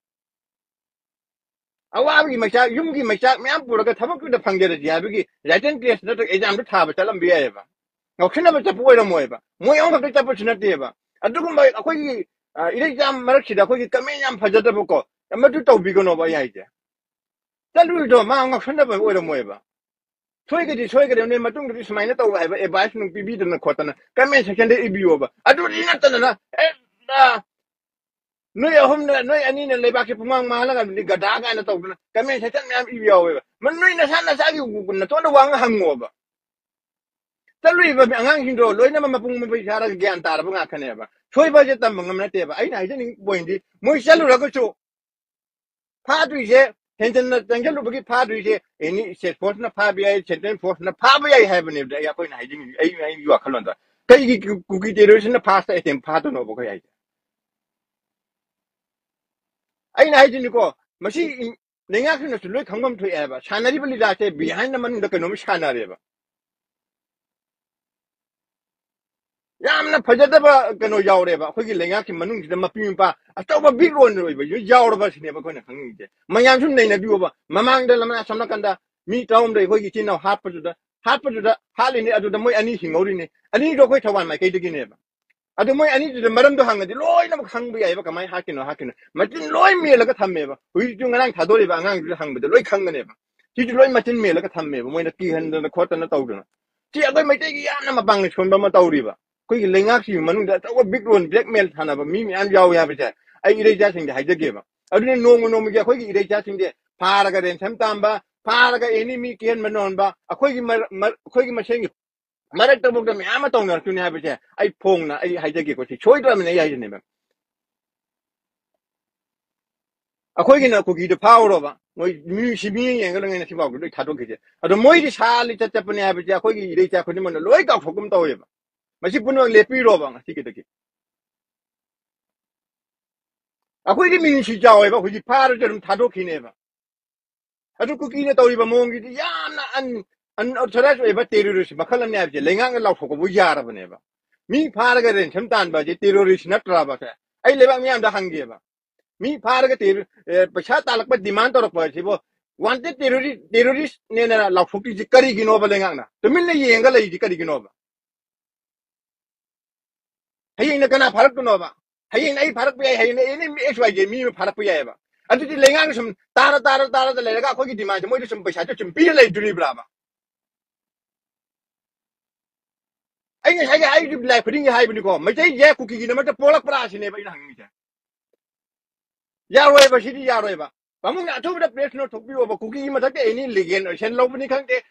ꯑꯋꯥꯕꯒꯤ ꯃꯩꯆꯥꯛ, ꯌꯨꯝꯒꯤ ꯃꯩꯆꯥꯛ ꯃꯌꯥꯝ ꯄꯨꯔꯒ ꯊꯕꯛꯇꯨꯗ ꯐꯪꯖꯔꯗꯤ ꯍꯥꯏꯕꯒꯤ written test ꯅꯠꯇ꯭ꯔꯒ exam ꯗꯨ ꯊꯥꯕ ꯆꯠꯂꯝꯕ ꯌꯥꯏꯑꯕ꯫ ꯉꯥꯎꯁꯤꯟꯅꯕ ꯆꯠꯄ ꯑꯣꯏꯔꯝꯃꯣꯏꯕ, ꯃꯣꯏ ꯑꯃꯈꯛꯇ ꯆꯠꯄꯁꯨ ꯅꯠꯇꯦꯕ꯫ ꯑꯗꯨꯒꯨꯝꯕ ꯑꯩꯈꯣꯏꯒꯤ, ꯑ, ꯏꯔꯩꯆꯥ ꯃꯔꯛꯁꯤꯗ ꯑꯩꯈꯣꯏꯒꯤ comment ꯌꯥꯝ ꯐꯖꯗꯕꯀꯣ, ꯃꯗꯨ ꯇꯧꯕꯤꯒꯅꯣꯕ ꯑꯩ ꯍꯥꯏꯁꯦ꯫ ꯆꯠꯂꯨꯔꯤꯗꯣ ꯃꯥ ꯉꯥꯎꯁꯟꯅꯕ ꯑꯣꯏꯔꯝꯃꯣꯏꯕ꯫ ꯁꯣꯏꯒꯗꯤ ꯁꯣꯏꯒꯗꯕꯅꯦ, ꯃꯇꯨꯡꯗꯗꯤ ꯁꯨꯃꯥꯏꯅ ꯇꯧꯕ ꯍꯥꯏꯕ advice ꯅꯨꯡ ꯄꯤꯕꯤꯗꯅ ꯈꯣꯠꯇꯅ comment section ꯗ ꯏꯕꯤꯌꯣꯕ꯫ ꯑꯗꯨꯗꯤ ꯅꯠꯇꯗꯅ, ꯑꯦ, ꯑ, ꯅꯣꯏ ꯑꯍꯨꯝꯅ, ꯅꯣꯏ ꯑꯅꯤꯅ ꯂꯩꯕꯥꯛꯁꯦ ꯄꯨꯡꯃꯥꯡ ꯃꯥꯡꯍꯜꯂꯒ ꯒꯙꯥ ꯀꯥꯏꯅ ꯇꯧꯗꯅ comment section ꯃꯌꯥꯝ ꯏꯕ ꯌꯥꯎꯋꯦꯕ꯫ ꯃ-, ꯅꯣꯏ ꯅꯁꯥ ꯅꯁꯥꯒꯤ ꯅꯇꯣꯟꯗ ꯋꯥ ꯍꯪꯉꯣꯕ꯫ ꯆꯠꯂꯨꯏꯕ ꯑꯉꯥꯡꯁꯤꯡꯗꯣ ꯂꯣꯏꯅꯃꯛ ꯃꯄꯨꯡ ꯃꯄꯩ ꯐꯥꯔꯒ ꯒ꯭ꯌꯥꯟ ꯇꯥꯔꯕ ꯉꯥꯛꯇꯅꯦꯕ꯫ ꯁꯣꯏꯕ ꯍꯥꯏꯁꯦ ꯇꯝꯕ ꯉꯝꯕ ꯅꯠꯇꯦꯕ꯫ ꯑꯩꯅ ꯍꯥꯏꯖꯅꯤꯡꯕ point ꯗꯤ ꯃꯣꯏ ꯆꯠꯂꯨꯔꯒꯁꯨ ꯐꯥꯗꯣꯏꯁꯦ, ꯍꯦꯟꯖꯟꯅ ꯆꯪꯁꯤꯜꯂꯨꯕꯒꯤ ꯐꯥꯗꯣꯏꯁꯦ, any state force ꯅ ꯐꯥꯕ ꯌꯥꯏ, central force ꯅ ꯐꯥꯕ ꯌꯥꯏ ꯍꯥꯏꯕꯅꯦꯕ ꯑꯩ, ꯑꯩꯈꯣꯏꯅ ꯍꯥꯏꯖꯅꯤꯡꯉꯤ, ꯑꯩ, ꯑꯩꯒꯤ ꯋꯥꯈꯜꯂꯣꯟꯗ꯫ ꯀꯩꯒꯤ ꯀꯨ-, ꯀꯨꯀꯤ terroristꯅ first attempt ꯐꯥꯗꯣꯏꯅꯣꯕ ꯑꯩꯈꯣꯏ ꯍꯥꯏꯁꯦ? ꯑꯩꯅ ꯍꯥꯏꯗꯨꯅꯤꯀꯣ, ꯃꯁꯤ ꯏꯟ-, ꯂꯩꯉꯥꯛꯁꯤꯅꯁꯨ ꯂꯣꯏ ꯈꯪꯐꯝ ꯊꯣꯛꯑꯦ ꯍꯥꯏꯕ꯫ ꯁꯥꯟꯅꯔꯤꯕ ꯂꯤꯂꯥꯁꯦ behind ꯃꯅꯨꯡꯗ ꯀꯩꯅꯣꯝ ꯁꯥꯟꯅꯔꯦꯕ꯫ ꯌꯥꯝꯅ ꯐꯖꯗꯕ ꯀꯩꯅꯣ ꯌꯥꯎꯔꯦꯕ꯫ ꯑꯩꯈꯣꯏꯒꯤ ꯂꯩꯉꯥꯛꯀꯤ ꯃꯅꯨꯡꯁꯤꯗ ꯃꯄꯤ ꯃꯄꯥ ꯑꯆꯧꯕ big role ꯑꯣꯏꯕ ꯌꯥꯎꯔꯕ ꯁꯤꯅꯦꯕ ꯑꯩꯈꯣꯏꯅ ꯈꯪꯅꯤꯡꯉꯤꯁꯦ꯫ ꯃꯌꯥꯝꯁꯨ ꯅꯩꯅꯕꯤꯌꯣꯕ꯫ ꯃꯃꯥꯡꯗ ꯂꯝꯅꯥ ꯁꯝ ꯅꯥꯀꯟꯗ ꯃꯤ ꯇꯔꯥꯍꯨꯝꯗꯣꯏ ꯑꯩꯈꯣꯏꯒꯤ ꯏꯆꯤꯟ ꯏꯅꯥꯎ ꯍꯥꯠꯄꯗꯨꯗ, ꯍꯥꯠꯄꯗꯨꯗ ꯍꯥꯠꯂꯤꯅꯤ, ꯑꯗꯨꯗ ꯃꯣꯏ ꯑꯅꯤ ꯍꯤꯡꯍꯧꯔꯤꯅꯤ꯫ ꯑꯅꯤꯗꯣ ꯑꯩꯈꯣꯏ ꯊꯧꯕꯥꯜ ꯃꯥꯏꯀꯩꯗꯒꯤꯅꯦꯕ꯫ ꯑꯗꯨ ꯃꯣꯏ ꯑꯅꯤꯗꯨꯗ ꯃꯔꯝꯗꯣ ꯍꯪꯉꯗꯤ ꯂꯣꯏꯅꯃꯛ ꯈꯪꯕ ꯌꯥꯏꯕ, ꯀꯃꯥꯏꯅ ꯍꯥꯠꯈꯤꯅꯣ, ꯍꯥꯠꯈꯤꯅꯣ꯫ ꯃꯆꯤꯟ ꯂꯣꯏ ꯃꯦꯜꯂꯒ ꯊꯝꯃꯦꯕ꯫ ꯍꯧꯖꯤꯛꯁꯨ ꯉꯔꯥꯡ ꯊꯥꯗꯣꯔꯤꯕ ꯑꯉꯥꯡꯗꯨꯗ ꯍꯪꯕꯗ ꯂꯣꯏ ꯈꯪꯒꯅꯦꯕ꯫ ꯁꯤꯁꯨ ꯂꯣꯏ ꯃꯆꯤꯟ ꯃꯦꯜꯂꯒ ꯊꯝꯃꯦꯕ, ꯃꯣꯏꯅ ꯀꯤꯍꯟꯗꯅ ꯈꯣꯠꯇꯅ ꯇꯧꯗꯅ꯫ ꯁꯤ ꯑꯩꯈꯣꯏ ꯃꯩꯇꯩꯒꯤ ꯌꯥꯝꯅ ꯃꯄꯥꯡꯒꯜ ꯁꯣꯟꯕ ꯑꯃ ꯇꯧꯔꯤꯕ꯫ ꯑꯩꯈꯣꯏꯒꯤ ꯂꯩꯉꯥꯛꯁꯤꯒꯤ ꯃꯅꯨꯡꯗ ꯑꯆꯧꯕ big role, blackmail ꯁꯥꯟꯅꯕ ꯃꯤ ꯃꯌꯥꯝ ꯌꯥꯎꯏ ꯍꯥꯏꯕꯁꯦ ꯑꯩ ꯏꯔꯩꯆꯥꯁꯤꯡꯗ ꯍꯥꯏꯖꯒꯦꯕ꯫ ꯑꯗꯨꯅ ꯅꯣꯡꯃ ꯅꯣꯡꯃꯒꯤ ꯑꯩꯈꯣꯏꯒꯤ ꯏꯔꯩꯆꯥꯁꯤꯡꯁꯦ ꯐꯥꯔꯒ ransom ꯇꯥꯟꯕ, ꯐꯥꯔꯒ ꯑꯦꯅꯤ ꯃꯤ ꯀꯤꯍꯟꯕ ꯅꯣꯟꯕ, ꯑꯩꯈꯣꯏꯒꯤ ꯃꯔ-, ꯃꯔ-, ꯑꯩꯈꯣꯏꯒꯤ ꯃꯁꯦꯟꯒꯤ ꯃꯔꯛꯇꯐꯥꯎꯗ ꯃꯌꯥꯝ ꯑꯃ ꯇꯧꯅꯔꯛꯇꯣꯏꯅꯤ ꯍꯥꯏꯕꯁꯦ ꯑꯩ ꯐꯣꯡꯅ ꯑꯩ ꯍꯥꯏꯖꯒꯦꯀꯣ꯫ ꯁꯤ ꯁꯣꯏꯗ꯭ꯔꯕꯅꯦ ꯑꯩ ꯍꯥꯏꯖꯅꯦꯕ꯫ ꯑꯩꯈꯣꯏꯒꯤꯅ ꯀꯨꯀꯤꯗꯣ ꯐꯥꯎꯔꯕ, ꯃꯣꯏ ꯃꯤ ꯁꯤ ꯃꯤ ꯌꯦꯡꯉꯒ ꯂꯩꯉꯩꯅ ꯁꯤꯐꯥꯎꯗ ꯂꯣꯏ ꯊꯥꯗꯣꯛꯈꯤꯁꯦ꯫ ꯑꯗꯣ ꯃꯣꯏꯗꯤ ꯁꯥ ꯂꯤꯆꯠ ꯆꯠꯄꯅꯦ ꯍꯥꯏꯕꯁꯦ ꯑꯩꯈꯣꯏꯒꯤ ꯏꯔꯩꯆꯥ ꯈꯨꯗꯤꯡꯃꯛꯅ ꯂꯣꯏ ꯀꯥꯎꯊꯣꯛꯀꯨꯝ ꯇꯧꯋꯦꯕ꯫ ꯃꯁꯤ ꯄꯨꯝꯅꯃꯛ ꯂꯦꯞꯄꯤꯔꯣꯕ ꯉꯁꯤꯒꯤꯗꯒꯤ꯫ ꯑꯩꯈꯣꯏꯗꯤ ꯃꯤꯅꯨꯡꯁꯤ ꯆꯥꯎꯋꯦꯕ, ꯍꯧꯖꯤꯛ ꯐꯥꯔꯁꯨ ꯑꯗꯨꯝ ꯊꯥꯗꯣꯛꯈꯤꯅꯦꯕ꯫ ꯑꯗꯨ ꯀꯨꯀꯤꯅ ꯇꯧꯔꯤꯕ ꯃꯑꯣꯡꯁꯤꯗꯤ ꯌꯥꯝꯅ un-, unauthorized ꯑꯣꯏꯕ terrorist ꯃꯈꯜ ꯑꯃꯅꯦ ꯍꯥꯏꯕꯁꯦ ꯂꯩꯉꯥꯛꯅ ꯂꯥꯎꯊꯣꯛꯄꯕꯨ ꯌꯥꯔꯕꯅꯦꯕ꯫ ꯃꯤ ꯐꯥꯔꯒ ransom ꯇꯥꯟꯕ ꯑꯁꯤ terrorist ꯅꯠꯇ꯭ꯔꯕ? ꯑꯩ ꯂꯩꯕꯥꯛ ꯃꯤꯌꯥꯝꯗ ꯍꯪꯒꯦꯕ꯫ ꯃꯤ ꯐꯥꯔꯒ terror-, ꯑꯦ, ꯄꯩꯁꯥ ꯇꯥꯜꯂꯛꯄ demand ꯇꯧꯔꯛꯄ ꯑꯁꯤꯕꯨ wanted terrorist, terrorist ꯅꯦꯅ ꯂꯥꯎꯊꯣꯛꯇ꯭ꯔꯤꯁꯤ ꯀꯔꯤꯒꯤꯅꯣꯕ? ꯂꯩꯉꯥꯛꯅ ꯇꯨꯃꯤꯟꯅ ꯌꯦꯡꯉꯒ ꯂꯩꯔꯤꯁꯤ ꯀꯔꯤꯒꯤꯅꯣꯕ? ꯍꯌꯦꯡꯅ ꯀꯅꯥ ꯐꯥꯔꯛꯇꯣꯏꯅꯣꯕ? ꯍꯌꯦꯡꯅ ꯑꯩ ꯐꯥꯔꯛꯄ ꯌꯥꯏ, ꯍꯌꯦꯡꯅ any X Y Z ꯃꯤ ꯑꯃ ꯐꯥꯔꯛꯄ ꯌꯥꯏꯑꯕ꯫ ꯑꯗꯨꯗꯤ ꯂꯩꯉꯥꯛꯅ ꯁꯨꯝ ꯇꯥꯔ, ꯇꯥꯔ, ꯇꯥꯔꯗ ꯂꯩꯔꯒ ꯑꯩꯈꯣꯏꯒꯤ demandꯁꯦ ꯃꯣꯏꯗ ꯁꯨꯝ ꯄꯩꯁꯥꯁꯦ ꯁꯨꯝ ꯄꯤꯔ ꯂꯩꯗꯣꯔꯤꯕ꯭ꯔꯥꯕ? ꯑꯩ ꯉꯁꯥꯏꯒꯤ ꯑꯩꯁꯨ ꯂꯥꯏ ꯈꯨꯗꯤꯡꯒꯤ ꯍꯥꯏꯕꯅꯤꯀꯣ, ꯃꯩꯇꯩꯁꯦ ꯀꯨꯀꯤꯒꯤꯗꯃꯛꯇ ꯄꯣꯛꯂꯛꯄ꯭ꯔꯥ ꯁꯤꯅꯦꯕ ꯑꯩꯅ ꯍꯪꯅꯤꯡꯉꯤꯁꯦ꯫ ꯌꯥꯔꯣꯏꯕ, ꯁꯤꯗꯤ ꯌꯥꯔꯣꯏꯕ꯫ ꯄꯥꯕꯨꯡꯅ ꯑꯊꯨꯕꯗ press note ꯊꯣꯛꯄꯤꯌꯣꯕ, ꯀꯨꯀꯤꯒꯤ ꯃꯊꯛꯇ any legal action ꯂꯧꯕꯅꯤ ꯈꯪꯗꯦ,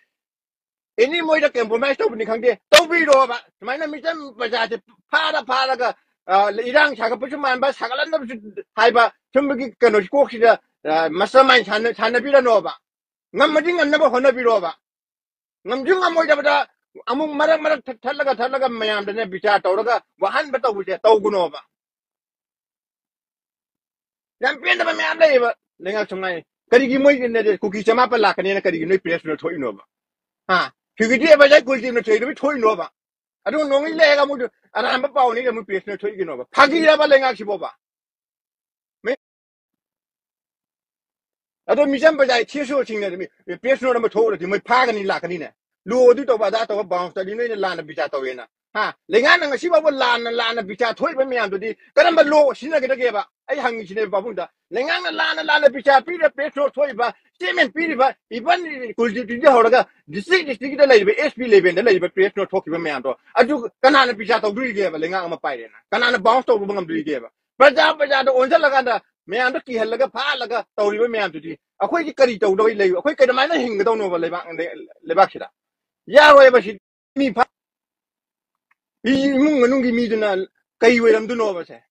any ꯃꯣꯏꯗ compromise ꯇꯧꯕꯅꯤ ꯈꯪꯗꯦ, ꯇꯧꯕꯤꯔꯣꯕ꯫ ꯁꯨꯃꯥꯏꯅ ꯃꯤꯆꯝ ꯄ꯭ꯔꯖꯥꯁꯦ ꯐꯥꯔ ꯐꯥꯔꯒ, ꯑ, ꯏꯔꯥꯡ ꯁꯥꯒꯠꯄꯁꯨ ꯃꯥꯟꯕ, ꯁꯥꯒꯠꯍꯟꯗꯕꯁꯨ ꯍꯥꯏꯕ, ꯁꯨꯝꯕꯒꯤ ꯀꯩꯅꯣꯁꯤ ꯀꯣꯛꯁꯤꯗ, ꯑ, mastermind ꯁꯥꯟꯅ-, ꯁꯥꯟꯅꯕꯤꯔꯅꯣꯕ꯫ ꯉꯝꯃꯗꯤ ꯉꯝꯅꯕ ꯍꯣꯠꯅꯕꯤꯔꯣꯕ꯫ ꯉꯝꯁꯨ ꯉꯝꯃꯣꯏꯗꯕꯗ ꯑꯃꯨꯛ ꯃꯔꯛ ꯃꯔꯛ ꯊꯠ-, ꯊꯠꯂꯒ ꯊꯠꯂꯒ ꯃꯌꯥꯝꯗꯅꯦ ꯕꯤꯆꯥꯔ ꯇꯧꯔꯒ ꯋꯥꯍꯟꯕ ꯇꯧꯕꯁꯦ ꯇꯧꯒꯅꯣꯕ꯫ ꯌꯥꯝ ꯄꯦꯟꯗꯕ ꯃꯌꯥꯝ ꯂꯩꯌꯦꯕ ꯂꯩꯉꯥꯛꯁꯨ ꯉꯥꯏ꯫ ꯀꯔꯤꯒꯤ ꯃꯣꯏꯒꯤꯅꯦ ꯀꯨꯀꯤ ꯆꯃꯥꯄꯟ ꯂꯥꯛꯀꯅꯤꯅ ꯀꯔꯤꯒꯤ ꯅꯣꯏ ꯄ꯭ꯔꯦꯁ ꯃꯤꯠ ꯊꯣꯛꯏꯅꯣꯕ? ꯍꯥ? ꯁꯦꯀ꯭ꯌꯨꯔꯤꯇꯤ ꯑꯦꯗꯚꯥꯏꯖꯔ ꯀꯨꯜꯗꯤꯞꯅ ꯊꯣꯛꯏꯗꯨꯕꯨ ꯊꯣꯛꯏꯅꯣꯕ? ꯑꯗꯨꯒ ꯅꯣꯡꯅꯤ ꯂꯩꯔꯒ ꯑꯃꯨꯛ ꯑꯔꯥꯟꯕ ꯄꯥꯎꯅꯤꯒ ꯑꯃꯨꯛ ꯄ꯭ꯔꯦꯁ ꯃꯤꯠ ꯊꯣꯛꯏꯒꯤꯅꯣꯕ? ꯐꯥꯒꯤꯔꯕ ꯂꯩꯉꯥꯛꯁꯤꯕꯣꯕ? ꯃꯤ-, ꯑꯗꯣ ꯃꯤꯆꯝ ꯄ꯭ꯔꯖꯥ ꯊꯤꯁꯨꯁꯤꯡꯅ ꯄ꯭ꯔꯦꯁ ꯅꯣꯠ ꯑꯃ ꯊꯣꯛꯎꯔꯗꯤ ꯃꯣꯏ ꯐꯥꯒꯅꯤ ꯂꯥꯛꯀꯅꯤꯅꯦ꯫ ꯂꯣ ꯑꯗꯨ ꯇꯧꯕ ꯑꯗꯥ ꯇꯧꯕ ꯕꯥꯎꯟꯁ ꯇꯧꯔꯗꯤ ꯅꯣꯏꯅ ꯂꯥꯟꯅ ꯕꯤꯆꯥꯔ ꯇꯧꯋꯦꯅ꯫ ꯍꯥ? ꯂꯩꯉꯥꯛꯅ ꯉꯁꯤ ꯐꯥꯎꯕ ꯂꯥꯟꯅ ꯂꯥꯟꯅ ꯕꯤꯆꯥꯔ ꯊꯣꯛꯏꯕ ꯃꯌꯥꯝꯗꯨꯗꯤ ꯀꯔꯝꯕ ꯂꯣ ꯁꯤꯖꯤꯟꯅꯒꯗꯒꯦꯕ? ꯑꯩ ꯍꯪꯉꯤꯁꯤꯅꯦ ꯄꯥꯕꯨꯡꯗ꯫ ꯂꯩꯉꯥꯛꯅ ꯂꯥꯟꯅ ꯂꯥꯟꯅ ꯕꯤꯆꯥꯔ ꯄꯤꯔ ꯄ꯭ꯔꯦꯁ ꯅꯣꯠ ꯊꯣꯛꯏꯕ, ꯁ꯭ꯇꯦꯠꯃꯦꯟ ꯄꯤꯔꯤꯕ, ꯏꯚꯟ ꯀꯨꯜꯗꯤꯞꯇꯒꯤ ꯍꯧꯔꯒ ꯗꯤꯁꯇ꯭ꯔꯤꯛ ꯗꯤꯁꯇ꯭ꯔꯤꯛꯀꯤꯗ ꯂꯩꯔꯤꯕ ꯑꯦꯁ ꯄꯤ ꯂꯦꯚꯦꯜꯗ ꯂꯩꯔꯤꯕ ꯄ꯭ꯔꯦꯁ ꯅꯣꯠ ꯊꯣꯛꯈꯤꯕ ꯃꯌꯥꯝꯗꯣ ꯑꯗꯨ ꯀꯅꯥꯅ ꯕꯤꯆꯥꯔ ꯇꯧꯗꯣꯔꯤꯒꯦꯕ? ꯂꯩꯉꯥꯛ ꯑꯃ ꯄꯥꯏꯔꯦꯅ ꯀꯅꯥꯅ ꯕꯥꯎꯟꯁ ꯇꯧꯕ ꯉꯝꯗꯣꯔꯤꯒꯦꯕ? ꯄ꯭ꯔꯖꯥ ꯄ꯭ꯔꯖꯥꯗ ꯑꯣꯟꯁꯤꯜꯂꯀꯥꯟꯗ ꯃꯌꯥꯝꯗꯣ ꯀꯤꯍꯜꯂꯒ ꯐꯥꯍꯜꯂꯒ ꯇꯧꯔꯤꯕ ꯃꯌꯥꯝꯗꯨꯗꯤ ꯑꯩꯈꯣꯏꯗꯤ ꯀꯔꯤ ꯇꯧꯗꯧꯔꯤ ꯂꯩ? ꯑꯩꯈꯣꯏ ꯀꯩꯗꯧꯃꯥꯏꯅ ꯍꯤꯡꯒꯗꯧꯅꯣꯕ ꯂꯩꯕꯥꯛ, ꯂꯩꯕꯥꯛꯁꯤꯗ? ꯌꯥꯔꯣꯏꯕ ꯁꯤ꯫ ꯃꯤ ꯐꯥ-, ꯃꯤ ꯏꯃꯨꯡ ꯃꯅꯨꯡꯒꯤ ꯃꯤꯗꯨꯅ ꯀꯩ ꯑꯣꯏꯔꯝꯗꯣꯏꯅꯣꯕ ꯁꯦ?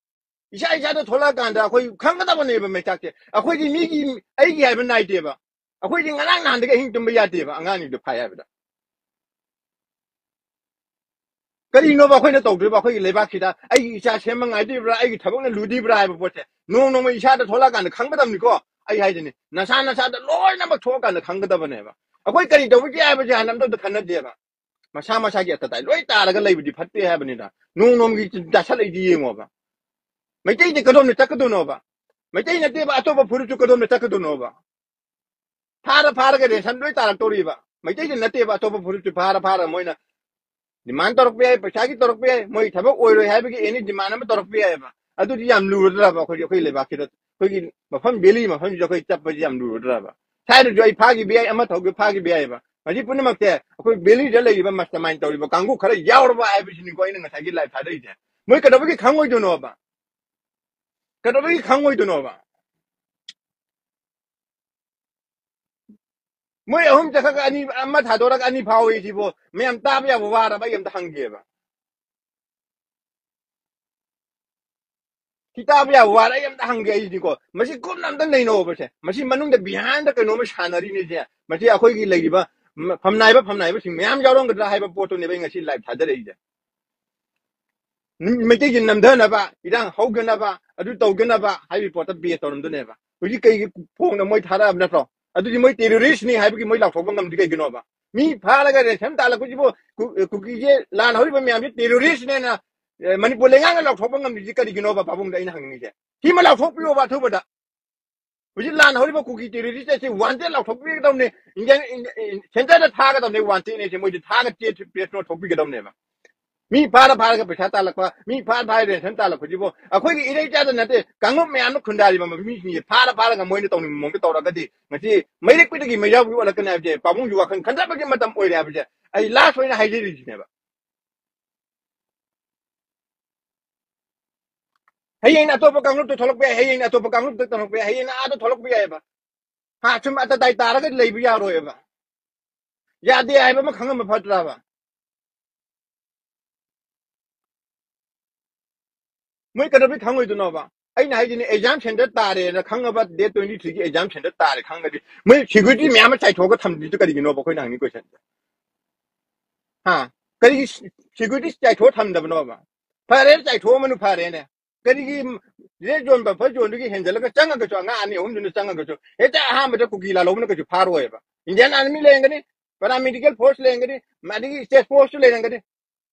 ꯏꯁꯥ ꯏꯁꯥꯗ ꯊꯣꯛꯂꯛꯑꯀꯥꯟꯗ ꯑꯩꯈꯣꯏ ꯈꯪꯒꯗꯕꯅꯦꯕ ꯃꯩꯆꯥꯛꯁꯦ꯫ ꯑꯩꯈꯣꯏꯗꯤ ꯃꯤꯒꯤ, ꯑꯩꯒꯤ ꯍꯥꯏꯕ ꯅꯥꯏꯗꯦꯕ꯫ ꯑꯩꯈꯣꯏꯗꯤ ꯉꯔꯥꯡ ꯅꯍꯥꯟꯗꯒꯤ ꯑꯍꯤꯡ ꯇꯨꯝꯕ ꯌꯥꯗꯦꯕ ꯑꯉꯥꯡꯁꯤꯡꯗꯣ ꯐꯥꯏ ꯍꯥꯏꯕꯗ꯫ ꯀꯔꯤꯅꯣꯕ ꯑꯩꯈꯣꯏꯅ ꯇꯧꯗꯣꯏꯕ? ꯑꯩꯈꯣꯏꯒꯤ ꯂꯩꯕꯥꯛꯁꯤꯗ ꯑꯩꯒꯤ ꯏꯆꯥ ꯁꯦꯝꯕ ꯉꯥꯏꯗꯣꯔꯤꯕ꯭ꯔꯥ, ꯑꯩꯒꯤ ꯊꯕꯛꯅ ꯂꯨꯗꯣꯔꯤꯕ꯭ꯔꯥ ꯍꯥꯏꯕ ꯄꯣꯠꯁꯦ ꯅꯣꯡ ꯅꯣꯡꯃ ꯏꯁꯥꯗ ꯊꯣꯛꯂꯛꯑꯀꯥꯟꯗ ꯈꯪꯒꯗꯕꯅꯤꯀꯣ꯫ ꯑꯩ ꯍꯥꯏꯁꯤꯅꯤ, ꯅꯁꯥ ꯅꯁꯥꯗ ꯂꯣꯏꯅꯃꯛ ꯊꯣꯛꯑꯀꯥꯟꯗ ꯈꯪꯒꯗꯕꯅꯦꯕ꯫ ꯑꯩꯈꯣꯏ ꯀꯔꯤ ꯇꯧꯕꯒꯦ ꯍꯥꯏꯕꯁꯦ ꯍꯥꯟꯅ ꯑꯝꯇ ꯈꯟꯅꯗꯦꯕ꯫ ꯃꯁꯥ ꯃꯁꯥꯒꯤ ꯑꯇꯇꯥꯏ ꯂꯣꯏ ꯇꯥꯔꯒ ꯂꯩꯕꯗꯤ ꯐꯠꯇꯦ ꯍꯥꯏꯕꯅꯤꯗ꯫ ꯅꯣꯡ ꯅꯣꯡꯃꯒꯤ ꯆꯥꯁꯤꯜꯂꯛꯏꯗꯤ ꯌꯦꯡꯉꯣꯕ꯫ ꯃꯩꯇꯩꯗꯤ ꯀꯗꯣꯝꯗ ꯆꯠꯀꯗꯣꯏꯅꯣꯕ? ꯃꯩꯇꯩ ꯅꯠꯇꯦꯕ, ꯑꯇꯣꯞꯄ ꯐꯨꯔꯨꯞꯁꯨ ꯀꯗꯣꯝꯗ ꯆꯠꯀꯗꯣꯏꯅꯣꯕ? ꯐꯥꯔ ꯐꯥꯔꯒ ꯔꯦꯁꯟ ꯂꯣꯏ ꯇꯥꯔꯛꯇꯧꯔꯤꯕ꯫ ꯃꯩꯇꯩꯗ ꯅꯠꯇꯦꯕ, ꯑꯇꯣꯞꯄ ꯐꯨꯔꯨꯞꯁꯨ ꯐꯥꯔ ꯐꯥꯔ ꯃꯣꯏꯅ ꯗꯤꯃꯥꯟ ꯇꯧꯔꯛꯄ ꯌꯥꯏ, ꯄꯩꯁꯥꯒꯤ ꯇꯧꯔꯛꯄ ꯌꯥꯏ, ꯃꯣꯏ ꯊꯕꯛ ꯑꯣꯏꯔꯣꯏ ꯍꯥꯏꯕꯒꯤ ꯑꯦꯅꯤ ꯗꯤꯃꯥꯟ ꯑꯃ ꯇꯧꯔꯛꯄ ꯌꯥꯏꯑꯕ꯫ ꯑꯗꯨꯗꯤ ꯌꯥꯝ ꯂꯨꯔꯗ꯭ꯔꯕ? ꯑꯩꯈꯣꯏꯒꯤ, ꯑꯩꯈꯣꯏ ꯂꯩꯕꯥꯛꯁꯤꯗ, ꯑꯩꯈꯣꯏꯒꯤ ꯃꯐꯝ, ꯚꯦꯂꯤ ꯃꯐꯝꯁꯤꯗ ꯑꯩꯈꯣꯏ ꯆꯠꯄꯁꯤ ꯌꯥꯝ ꯂꯨꯔꯗ꯭ꯔꯕ? ꯁ꯭ꯋꯥꯏꯗꯁꯨ ꯑꯩ ꯐꯥꯈꯤꯕ ꯌꯥꯏ, ꯑꯃ ꯇꯧꯒꯦ ꯐꯥꯈꯤꯕ ꯌꯥꯏꯑꯕ꯫ ꯃꯁꯤ ꯄꯨꯝꯅꯃꯛꯁꯦ ꯑꯩꯈꯣꯏ ꯚꯦꯂꯤꯗ ꯂꯩꯔꯤꯕ ꯃꯥꯁꯇꯔ ꯃꯥꯏꯟ ꯇꯧꯔꯤꯕ ꯀꯥꯡꯕꯨ ꯈꯔ ꯌꯥꯎꯔꯕ ꯍꯥꯏꯕꯁꯤꯅꯤꯀꯣ ꯑꯩꯅ ꯉꯁꯥꯏꯒꯤ ꯂꯥꯏꯐ ꯊꯥꯗꯔꯤꯁꯦ꯫ ꯃꯣꯏ ꯀꯩꯗꯧꯕꯒꯤ ꯈꯪꯉꯣꯏꯗꯣꯏꯅꯣꯕ? ꯀꯩꯗꯧꯕꯒꯤ ꯈꯪꯉꯣꯏꯗꯣꯏꯅꯣꯕ? ꯃꯣꯏ ꯑꯍꯨꯝ ꯆꯠꯈ꯭ꯔꯒ ꯑꯅꯤ, ꯑꯃ ꯊꯥꯗꯣꯔꯒ ꯑꯅꯤ ꯐꯥꯎꯏ ꯁꯤꯕꯨ ꯃꯌꯥꯝ ꯇꯥꯕ ꯌꯥꯕ ꯋꯥꯔꯕ? ꯑꯩ ꯑꯝꯇ ꯍꯪꯒꯦꯕ꯫ ꯁꯤ ꯇꯥꯕ ꯌꯥꯕ ꯋꯥꯔ ꯑꯩ ꯑꯝꯇ ꯍꯪꯒꯦ ꯑꯩꯗꯤꯀꯣ꯫ ꯃꯁꯤ ꯀꯨꯞꯅ ꯑꯝꯇ ꯅꯩꯅꯧꯕꯁꯦ꯫ ꯃꯁꯤ ꯃꯅꯨꯡꯗ ꯕꯤꯍꯥꯏꯟꯗ ꯀꯩꯅꯣꯝꯃ ꯁꯥꯟꯅꯔꯤꯅꯤꯁꯦ꯫ ꯃꯁꯤ ꯑꯩꯈꯣꯏꯒꯤ ꯂꯩꯔꯤꯕ ꯐꯝꯅꯥꯏꯕ ꯐꯝꯅꯥꯏꯕꯁꯤꯡ ꯃꯌꯥꯝ ꯌꯥꯎꯔꯝꯒꯗ꯭ꯔꯥ ꯍꯥꯏꯕ ꯄꯣꯠꯇꯨꯅꯦꯕ ꯑꯩ ꯉꯁꯤ ꯂꯥꯏꯚ ꯊꯥꯖꯔꯛꯏꯁꯦ꯫ ꯃꯩꯇꯩꯒꯤ ꯅꯝꯊꯅꯕ, ꯏꯔꯥꯡ ꯍꯧꯗꯅꯕ, ꯑꯗꯨ ꯇꯧꯗꯅꯕ ꯍꯥꯏꯕꯒꯤ ꯄꯣꯠꯇ ꯕꯦꯁ ꯇꯧꯔꯝꯗꯣꯏꯅꯦꯕ꯫ ꯍꯧꯖꯤꯛ ꯀꯩꯒꯤ ꯐꯣꯡꯅ ꯃꯣꯏ ꯊꯥꯔꯛꯑꯕ ꯅꯠꯇ꯭ꯔꯣ? ꯑꯗꯨꯗꯤ ꯃꯣꯏ ꯇꯦꯔꯣꯔꯤꯁꯅꯤ ꯍꯥꯏꯕꯒꯤ ꯃꯣꯏ ꯂꯥꯎꯊꯣꯛꯄ ꯉꯝꯗ꯭ꯔꯤ ꯀꯩꯒꯤꯅꯣꯕ? ꯃꯤ ꯐꯥꯔꯒ ꯔꯦꯟꯁꯝ ꯇꯥꯜꯂꯛꯄꯁꯤꯕꯨ ꯀꯨ-, ꯀꯨꯀꯤꯁꯦ ꯂꯥꯟ ꯍꯧꯔꯤꯕ ꯃꯌꯥꯝꯁꯦ ꯇꯦꯔꯣꯔꯤꯁꯅꯦꯅ, ꯑꯦ, ꯃꯅꯤꯄꯨꯔ ꯂꯩꯉꯥꯛꯅ ꯂꯥꯎꯊꯣꯛꯄ ꯉꯝꯗ꯭ꯔꯤꯁꯤ ꯀꯔꯤꯒꯤꯅꯣꯕ ꯄꯥꯕꯨꯡꯗ ꯑꯩꯅ ꯍꯪꯅꯤꯡꯉꯤꯁꯦ? ꯁꯤꯃ ꯂꯥꯎꯊꯣꯛꯄꯤꯌꯣꯕ ꯑꯊꯨꯕꯗ꯫ ꯍꯧꯖꯤꯛ ꯂꯥꯟ ꯍꯧꯔꯤꯕ ꯀꯨꯀꯤ ꯇꯦꯔꯣꯔꯤꯁ ꯑꯁꯤ ꯋꯥꯟꯇꯦꯗ ꯂꯥꯎꯊꯣꯛꯄꯤꯒꯗꯧꯅꯤ꯫ ꯏꯟꯗꯤꯌꯥꯟ, ꯏꯟ-, ꯏꯟ-, ꯁꯦꯟꯇꯔꯗ ꯊꯥꯒꯗꯧꯅꯤ, ꯋꯥꯟꯇꯦꯗꯅꯦ ꯁꯤ ꯃꯣꯏꯗꯤ ꯊꯥꯒ ꯆꯦ ꯄ꯭ꯔꯦꯁ ꯅꯣꯠ ꯊꯣꯛꯄꯤꯒꯗꯧꯅꯦꯕ꯫ ꯃꯤ ꯐꯥꯔ ꯐꯥꯔꯒ ꯄꯩꯁꯥ ꯇꯥꯜꯂꯛꯄ, ꯃꯤ ꯐꯥꯔ ꯐꯥꯔ ꯔꯦꯟꯁꯟ ꯇꯥꯜꯂꯛꯄꯁꯤꯕꯨ ꯑꯩꯈꯣꯏꯒꯤ ꯏꯔꯩ ꯆꯥꯗ ꯅꯠꯇꯦ, ꯀꯥꯡꯂꯨꯞ ꯃꯌꯥꯝꯅ ꯈꯨꯟꯗꯥꯔꯤꯕ ꯃꯤꯁꯤꯡꯁꯦ ꯐꯥꯔ ꯐꯥꯔꯒ ꯃꯣꯏꯅ ꯇꯧꯅꯤꯡꯕ ꯃꯑꯣꯡꯗ ꯇꯧꯔꯒꯗꯤ ꯉꯁꯤ ꯃꯩꯔꯛꯄꯤꯗꯒꯤ ꯃꯩꯔꯥꯎꯕꯤ ꯑꯣꯜꯂꯛꯀꯅꯤ ꯍꯥꯏꯕꯁꯦ ꯄꯥꯕꯨꯡꯁꯨ ꯋꯥꯈꯜ ꯈꯟꯊꯕꯒꯤ ꯃꯇꯝ ꯑꯣꯏꯔꯦ ꯍꯥꯏꯕꯁꯦ ꯑꯩ ꯂꯥꯁ ꯑꯣꯏꯅ ꯍꯥꯏꯖꯔꯤꯁꯤꯅꯦꯕ꯫ ꯍꯌꯦꯡ ꯑꯇꯣꯞꯄ ꯀꯥꯡꯂꯨꯞꯇ ꯊꯣꯛꯂꯛꯄ ꯌꯥꯏ, ꯍꯌꯦꯡ ꯑꯇꯣꯞꯄ ꯀꯥꯡꯂꯨꯞꯇ ꯊꯣꯛꯂꯛꯄ ꯌꯥꯏ, ꯍꯌꯦꯡ ꯑꯥꯗ ꯊꯣꯛꯂꯛꯄ ꯌꯥꯏꯑꯕ꯫ ꯍꯥ, ꯁꯨꯝ ꯑꯇ ꯇꯥꯏ ꯇꯥꯔꯒ ꯂꯩꯕ ꯌꯥꯔꯣꯏꯕ꯫ ꯌꯥꯗꯦ ꯍꯥꯏꯕ ꯑꯃ ꯈꯪꯉꯝꯕ ꯐꯠꯇ꯭ꯔꯕ? ꯃꯣꯏ ꯀꯩꯗꯧꯕꯩ ꯈꯪꯉꯣꯏꯗꯣꯏꯅꯣꯕ? ꯑꯩꯅ ꯍꯥꯏꯁꯤꯅꯦ, ꯑꯦꯛꯖꯥꯝ ꯁꯦꯟꯇꯔ ꯇꯥꯔꯦꯅ ꯈꯪꯉꯕ, ꯗꯦꯠ ꯇ꯭ꯋꯦꯟꯇꯤ ꯊ꯭ꯔꯤꯒꯤ ꯑꯦꯛꯖꯥꯝ ꯁꯦꯟꯇꯔ ꯇꯥꯔꯦ ꯈꯪꯉꯗꯤ ꯃꯣꯏ ꯁꯦꯀ꯭ꯌꯨꯔꯤꯇꯤ ꯃꯌꯥꯝ ꯑꯃ ꯆꯥꯏꯊꯣꯛꯑꯒ ꯊꯝꯗ꯭ꯔꯤꯗꯨ ꯀꯔꯤꯒꯤꯅꯣꯕ? ꯑꯩꯈꯣꯏꯅ ꯍꯪꯅꯤꯡ ꯀꯣꯏꯁꯟꯁꯦ꯫ ꯍꯥ? ꯀꯔꯤꯒꯤ ꯁꯦꯀ꯭ꯌꯨꯔꯤꯇꯤ ꯆꯥꯏꯊꯣꯛꯑ ꯊꯝꯗꯕꯅꯣꯕ? ꯐꯔꯦꯅꯦ, ꯆꯥꯏꯊꯣꯛꯑꯝꯃꯅꯨ ꯐꯔꯦꯅꯦ꯫ ꯀꯔꯤꯒꯤ ꯔꯦꯠ ꯖꯣꯟ ꯕꯐꯔ ꯖꯣꯟꯗꯨꯒꯤ ꯍꯦꯟꯖꯜꯂꯒ ꯆꯪꯉꯒꯁꯨ, ꯑꯉꯥꯡ ꯑꯅꯤ ꯑꯍꯨꯝꯗꯨꯅ ꯆꯪꯉꯒꯁꯨ ꯍꯦꯛꯇ ꯑꯍꯥꯟꯕꯗ ꯀꯨꯀꯤ ꯂꯥꯜꯍꯧꯕꯅ ꯀꯩꯁꯨ ꯐꯥꯔꯣꯏꯕ? ꯏꯟꯗꯤꯌꯥꯟ ꯑꯥꯔꯃꯤ ꯂꯩꯔꯝꯒꯅꯤ, ꯄꯦꯔꯥꯃꯦꯗꯤꯀꯦꯜ ꯐꯣꯔꯁ ꯂꯩꯔꯝꯒꯅꯤ, ꯑꯗꯒꯤ ꯁ꯭ꯇꯦꯠ ꯐꯣꯔꯁꯁꯨ ꯂꯩꯔꯝꯒꯅꯤ꯫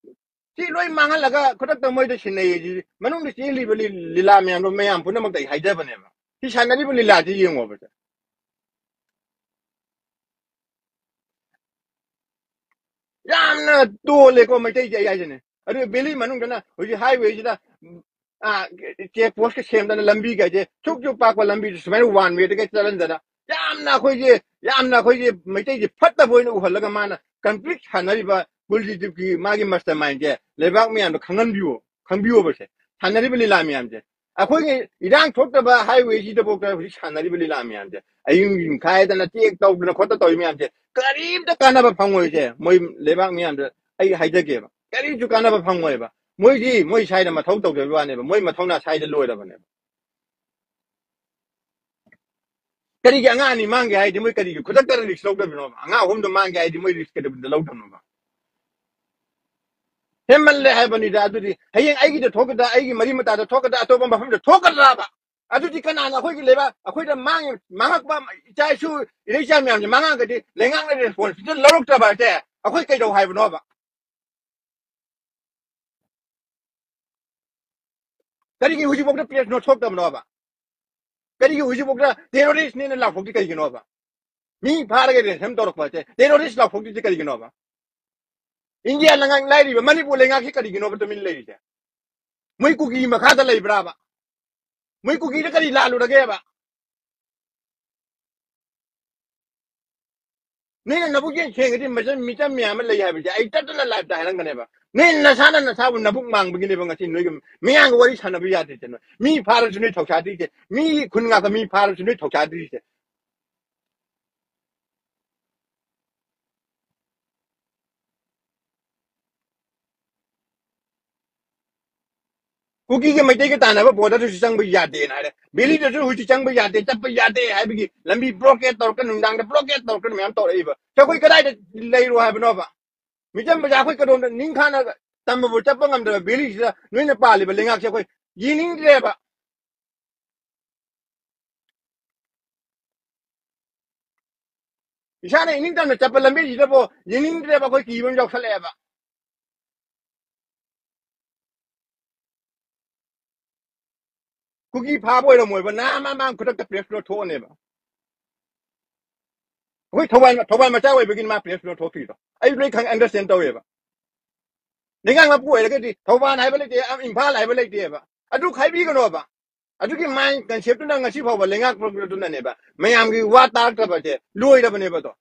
ꯁꯤ ꯂꯣꯏ ꯃꯥꯡꯍꯜꯂꯒ ꯈꯨꯗꯛꯇ ꯃꯣꯏꯗ ꯁꯤꯟꯅꯩꯌꯦ꯫ ꯁꯤ ꯃꯅꯨꯡꯗ ꯆꯦꯜꯂꯤꯕ ꯂꯤ-, ꯂꯤꯂꯥ ꯃꯌꯥꯝꯗꯣ ꯃꯌꯥꯝ ꯄꯨꯝꯅꯃꯛꯇ ꯑꯩ ꯍꯥꯏꯖꯕꯅꯦꯕ꯫ ꯁꯤ ꯁꯥꯟꯅꯔꯤꯕ ꯂꯤꯂꯥꯁꯤ ꯌꯦꯡꯉꯣꯕ꯫ ꯌꯥꯝꯅ ꯇꯣꯜꯂꯦꯀꯣ ꯃꯩꯇꯩꯁꯦ, ꯑꯩ ꯍꯥꯏꯁꯤꯅꯦ꯫ ꯑꯗꯨ ꯚꯦꯂꯤ ꯃꯅꯨꯡꯗꯅ ꯍꯧꯖꯤꯛ ꯍꯥꯏꯋꯦꯁꯤꯗ, ꯑꯥ, ꯆꯦꯛ ꯄꯣꯁꯀ ꯁꯦꯝꯗꯅ ꯂꯝꯕꯤꯒꯁꯦ ꯁꯨꯛ ꯁꯨꯛ ꯄꯥꯛꯄ ꯂꯝꯕꯤꯁꯦ ꯁꯨꯃꯥꯏꯅ ꯋꯥꯟ ꯋꯦꯗꯒ ꯆꯠꯍꯟꯗꯅ ꯌꯥꯝꯅ ꯑꯩꯈꯣꯏꯁꯦ, ꯌꯥꯝꯅ ꯑꯩꯈꯣꯏꯁꯦ ꯃꯩꯇꯩꯁꯦ ꯐꯠꯇꯕ ꯑꯣꯏꯅ ꯎꯍꯜꯂꯒ ꯃꯥꯅ ꯀꯟꯐ꯭ꯂꯤꯛ ꯁꯥꯟꯅꯔꯤꯕ ꯀꯨꯜꯗꯤꯞꯀꯤ ꯃꯥꯒꯤ ꯃꯁꯇꯔ ꯃꯥꯏꯟꯁꯦ ꯂꯩꯕꯥꯛ ꯃꯌꯥꯝꯗꯣ ꯈꯪꯍꯟꯕꯤꯌꯣ, ꯈꯪꯕꯤꯌꯣꯕꯁꯦ꯫ ꯁꯥꯟꯅꯔꯤꯕ ꯂꯤꯂꯥ ꯃꯌꯥꯝꯁꯦ ꯑꯩꯈꯣꯏꯒꯤ ꯏꯔꯥꯡ ꯊꯣꯛꯇꯕ ꯍꯥꯏꯋꯦꯁꯤꯗꯐꯥꯎꯗ ꯍꯧꯖꯤꯛ ꯁꯥꯟꯅꯔꯤꯕ ꯂꯤꯂꯥ ꯃꯌꯥꯝꯁꯦ, ꯑꯌꯨꯛ ꯅꯨꯡꯊꯤꯟ ꯈꯥꯏꯗꯅ ꯆꯦꯛ ꯇꯧꯗꯅ ꯈꯣꯠꯇ ꯇꯧꯔꯤ ꯃꯌꯥꯝꯁꯦ ꯀꯔꯤꯝꯇ ꯀꯥꯟꯅꯕ ꯐꯪꯉꯣꯏꯁꯦ꯫ ꯃꯣꯏ ꯂꯩꯕꯥꯛ ꯃꯌꯥꯝꯗ ꯑꯩ ꯍꯥꯏꯖꯒꯦꯕ, ꯀꯔꯤꯁꯨ ꯀꯥꯟꯅꯕ ꯐꯪꯉꯣꯏꯕ꯫ ꯃꯣꯏꯗꯤ ꯃꯣꯏ ꯁ꯭ꯋꯥꯏꯗ ꯃꯊꯧ ꯇꯧꯖꯕ ꯋꯥꯅꯦꯕ, ꯃꯣꯏ ꯃꯊꯧꯅꯥ ꯁ꯭ꯋꯥꯏꯗ ꯂꯣꯏꯔꯕꯅꯦꯕ꯫ ꯀꯔꯤꯒꯤ ꯑꯉꯥꯡ ꯑꯅꯤ ꯃꯥꯡꯒꯦ ꯍꯥꯏꯗꯤ ꯃꯣꯏ ꯀꯔꯤꯒꯤ ꯈꯨꯗꯛꯇ ꯔꯤꯛꯁ ꯂꯧꯗꯕꯅꯣꯕ? ꯑꯉꯥꯡ ꯑꯍꯨꯝꯗꯣ ꯃꯥꯡꯒꯦ ꯍꯥꯏꯗꯤ ꯃꯣꯏ ꯔꯤꯛꯁ ꯀꯩꯗꯧꯕꯗ ꯂꯧꯗꯕꯅꯣꯕ? ꯍꯦꯟꯃꯜꯂꯦ ꯍꯥꯏꯕꯅꯤꯗ꯫ ꯑꯗꯨꯗꯤ ꯍꯌꯦꯡ ꯑꯩꯒꯤꯗ ꯊꯣꯛꯀꯗ, ꯑꯩꯒꯤ ꯃꯔꯤ ꯃꯇꯥꯗ ꯊꯣꯛꯀꯗ, ꯑꯇꯣꯞꯄ ꯃꯐꯝꯗ ꯊꯣꯛꯀꯗ꯭ꯔꯕ? ꯑꯗꯨꯗꯤ ꯀꯅꯥꯅ ꯑꯩꯈꯣꯏꯒꯤ ꯂꯩꯕꯥꯛ, ꯑꯩꯈꯣꯏꯗ ꯃꯥꯡꯉꯤ, ꯃꯥꯡꯉꯛꯄ ꯏꯆꯥ ꯏꯁꯨ, ꯏꯔꯩꯆꯥ ꯃꯌꯥꯝꯁꯦ ꯃꯥꯡꯉꯛꯑꯒꯗꯤ ꯂꯩꯉꯥꯛꯅ ꯔꯦꯁꯄꯣꯟꯁꯤꯕꯤꯂꯤꯇꯤ ꯂꯧꯔꯛꯇꯕ ꯍꯥꯏꯁꯦ ꯑꯩꯈꯣꯏ ꯀꯩꯗꯧ ꯍꯥꯏꯕꯅꯣꯕ? ꯀꯔꯤꯒꯤ ꯍꯧꯖꯤꯛꯐꯥꯎꯗ ꯄ꯭ꯔꯦꯁ ꯅꯣꯠ ꯊꯣꯛꯇꯕꯅꯣꯕ? ꯀꯔꯤꯒꯤ ꯍꯧꯖꯤꯛꯐꯥꯎꯗ ꯇꯦꯔꯣꯔꯤꯁꯅꯦꯅ ꯂꯥꯎꯊꯣꯛꯇꯤ ꯀꯔꯤꯒꯤꯅꯣꯕ? ꯃꯤ ꯐꯥꯔꯒ ꯔꯦꯟꯁꯝ ꯇꯧꯔꯛꯄ ꯍꯥꯏꯁꯦ ꯇꯦꯔꯣꯔꯤꯁ ꯂꯥꯎꯊꯣꯛꯇ꯭ꯔꯤꯁꯦ ꯀꯔꯤꯒꯤꯅꯣꯕ? ꯏꯟꯗꯤꯌꯥ ꯂꯩꯉꯥꯛ ꯂꯥꯏꯔꯤꯕ ꯃꯅꯤꯄꯨꯔ ꯂꯩꯉꯥꯛꯁꯤ ꯀꯔꯤꯒꯤꯅꯣꯕ ꯇꯨꯃꯤꯟ ꯂꯩꯔꯤꯁꯦ? ꯃꯣꯏ ꯀꯨꯀꯤ ꯃꯈꯥꯗ ꯂꯩꯕ꯭ꯔꯥꯕ? ꯃꯣꯏ ꯀꯨꯀꯤꯗ ꯀꯔꯤ ꯂꯥꯜꯂꯨꯔꯒꯦꯕ? ꯅꯣꯏꯅ ꯅꯕꯨꯛ ꯌꯦꯡ ꯁꯦꯡꯒꯗꯤ ꯃꯆꯟ ꯃꯤꯆꯝ ꯃꯌꯥꯝ ꯑꯃ ꯂꯩ ꯍꯥꯏꯕꯁꯦ ꯑꯩ ꯇꯠꯇꯅ ꯂꯥꯏꯞꯇ ꯍꯥꯏꯔꯝꯒꯅꯦꯕ꯫ ꯅꯣꯏ ꯅꯁꯥꯅ ꯅꯁꯥꯕꯨ ꯅꯕꯨꯛ ꯃꯥꯡꯕꯒꯤꯅꯦꯕ ꯉꯁꯤ ꯅꯣꯏꯒꯤ ꯃꯤꯌꯥꯝꯒ ꯋꯥꯔꯤ ꯁꯥꯟꯅꯕ ꯌꯥꯗ꯭ꯔꯤꯁꯦ꯫ ꯅꯣꯏ ꯃꯤ ꯐꯥꯔꯁꯨ ꯅꯣꯏ ꯊꯧꯁꯥꯗ꯭ꯔꯤꯁꯦ, ꯃꯤ ꯈꯨꯟ ꯉꯥꯛꯇ ꯃꯤ ꯐꯥꯔꯁꯨ ꯅꯣꯏ ꯊꯧꯁꯥꯗ꯭ꯔꯤꯁꯦ꯫ ꯀꯨꯀꯤꯒ ꯃꯩꯇꯩꯒ ꯇꯥꯟꯅꯕ ꯕꯣꯔꯗꯔꯗꯁꯨ ꯆꯪꯕ ꯌꯥꯗꯦꯅ ꯍꯥꯏꯔꯦ, ꯚꯦꯂꯤꯗꯁꯨ ꯍꯧꯖꯤꯛ ꯆꯪꯕ ꯌꯥꯗꯦ, ꯆꯠꯄ ꯌꯥꯗꯦ ꯍꯥꯏꯕꯒꯤ ꯂꯝꯕꯤ ꯕ꯭ꯂꯣꯀꯦꯠ ꯇꯧꯔꯛꯇꯅ, ꯅꯨꯡꯗꯥꯡꯗ ꯕ꯭ꯂꯣꯀꯦꯠ ꯇꯧꯔꯛꯇꯅ ꯃꯌꯥꯝ ꯇꯧꯔꯛꯏꯕ꯫ ꯑꯩꯈꯣꯏ ꯀꯗꯥꯏꯗ ꯂꯩꯔꯣ ꯍꯥꯏꯕꯅꯣꯕ? ꯃꯤꯆꯝ ꯃꯆꯥ ꯑꯩꯈꯣꯏ ꯀꯗꯣꯝꯗ ꯅꯤꯡꯈꯥꯅ ꯇꯝꯕꯕꯨ ꯆꯠꯄ ꯉꯝꯗꯕ ꯚꯦꯂꯤꯁꯤꯗ ꯅꯣꯏꯅ ꯄꯥꯜꯂꯤꯕ ꯂꯩꯉꯥꯛꯁꯦ ꯑꯩꯈꯣꯏ ꯌꯦꯡꯅꯤꯡꯗ꯭ꯔꯦꯕ꯫ ꯏꯁꯥꯅ ꯏꯅꯤꯡꯇꯝꯅ ꯆꯠꯄ ꯂꯝꯕꯤꯁꯤꯗꯕꯨ ꯌꯦꯡꯅꯤꯡꯗ꯭ꯔꯦꯕ, ꯑꯩꯈꯣꯏ ꯀꯤꯕ ꯑꯃ ꯌꯥꯎꯁꯜꯂꯛꯑꯦꯕ꯫ ꯀꯨꯀꯤ ꯐꯥꯕ ꯑꯣꯏꯔꯝꯃꯣꯏꯕ, ꯅꯍꯥ ꯃꯥ ꯃꯥ ꯈꯨꯗꯛꯇ ꯄ꯭ꯔꯦꯁ ꯅꯣꯠ ꯊꯣꯛꯑꯅꯦꯕ꯫ ꯑꯩꯈꯣꯏ ꯊꯧꯕꯥꯜ, ꯊꯧꯕꯥꯜ ꯃꯆꯥ ꯑꯣꯏꯕꯒꯤꯅꯤ ꯃꯥ ꯄ꯭ꯔꯦꯁ ꯅꯣꯠ ꯊꯣꯛꯇ꯭ꯔꯤꯗꯣ, ꯑꯩ ꯂꯣꯏ ꯈꯪ ꯑꯟꯗꯔꯁꯇꯦꯟ ꯇꯧꯋꯦꯕ꯫ ꯂꯩꯉꯥꯛ ꯃꯄꯨ ꯑꯣꯏꯔꯒꯗꯤ ꯊꯧꯕꯥꯜ ꯍꯥꯏꯕ ꯂꯩꯇꯦ, ꯏꯝꯐꯥꯜ ꯍꯥꯏꯕ ꯂꯩꯇꯦꯕ꯫ ꯑꯗꯨ ꯈꯥꯏꯕꯤꯒꯅꯣꯕ꯫ ꯑꯗꯨꯒꯤ ꯃꯥꯏꯟ ꯀꯟꯁꯦꯞꯇꯨꯅ ꯉꯁꯤ ꯐꯥꯎꯕ ꯂꯩꯉꯥꯛ ꯄꯨꯔꯛꯄꯗꯨꯅꯅꯦꯕ ꯃꯌꯥꯝꯒꯤ ꯋꯥ ꯇꯥꯔꯛꯇꯕꯁꯦ ꯂꯣꯏꯔꯕꯅꯦꯕ ꯑꯗꯣ꯫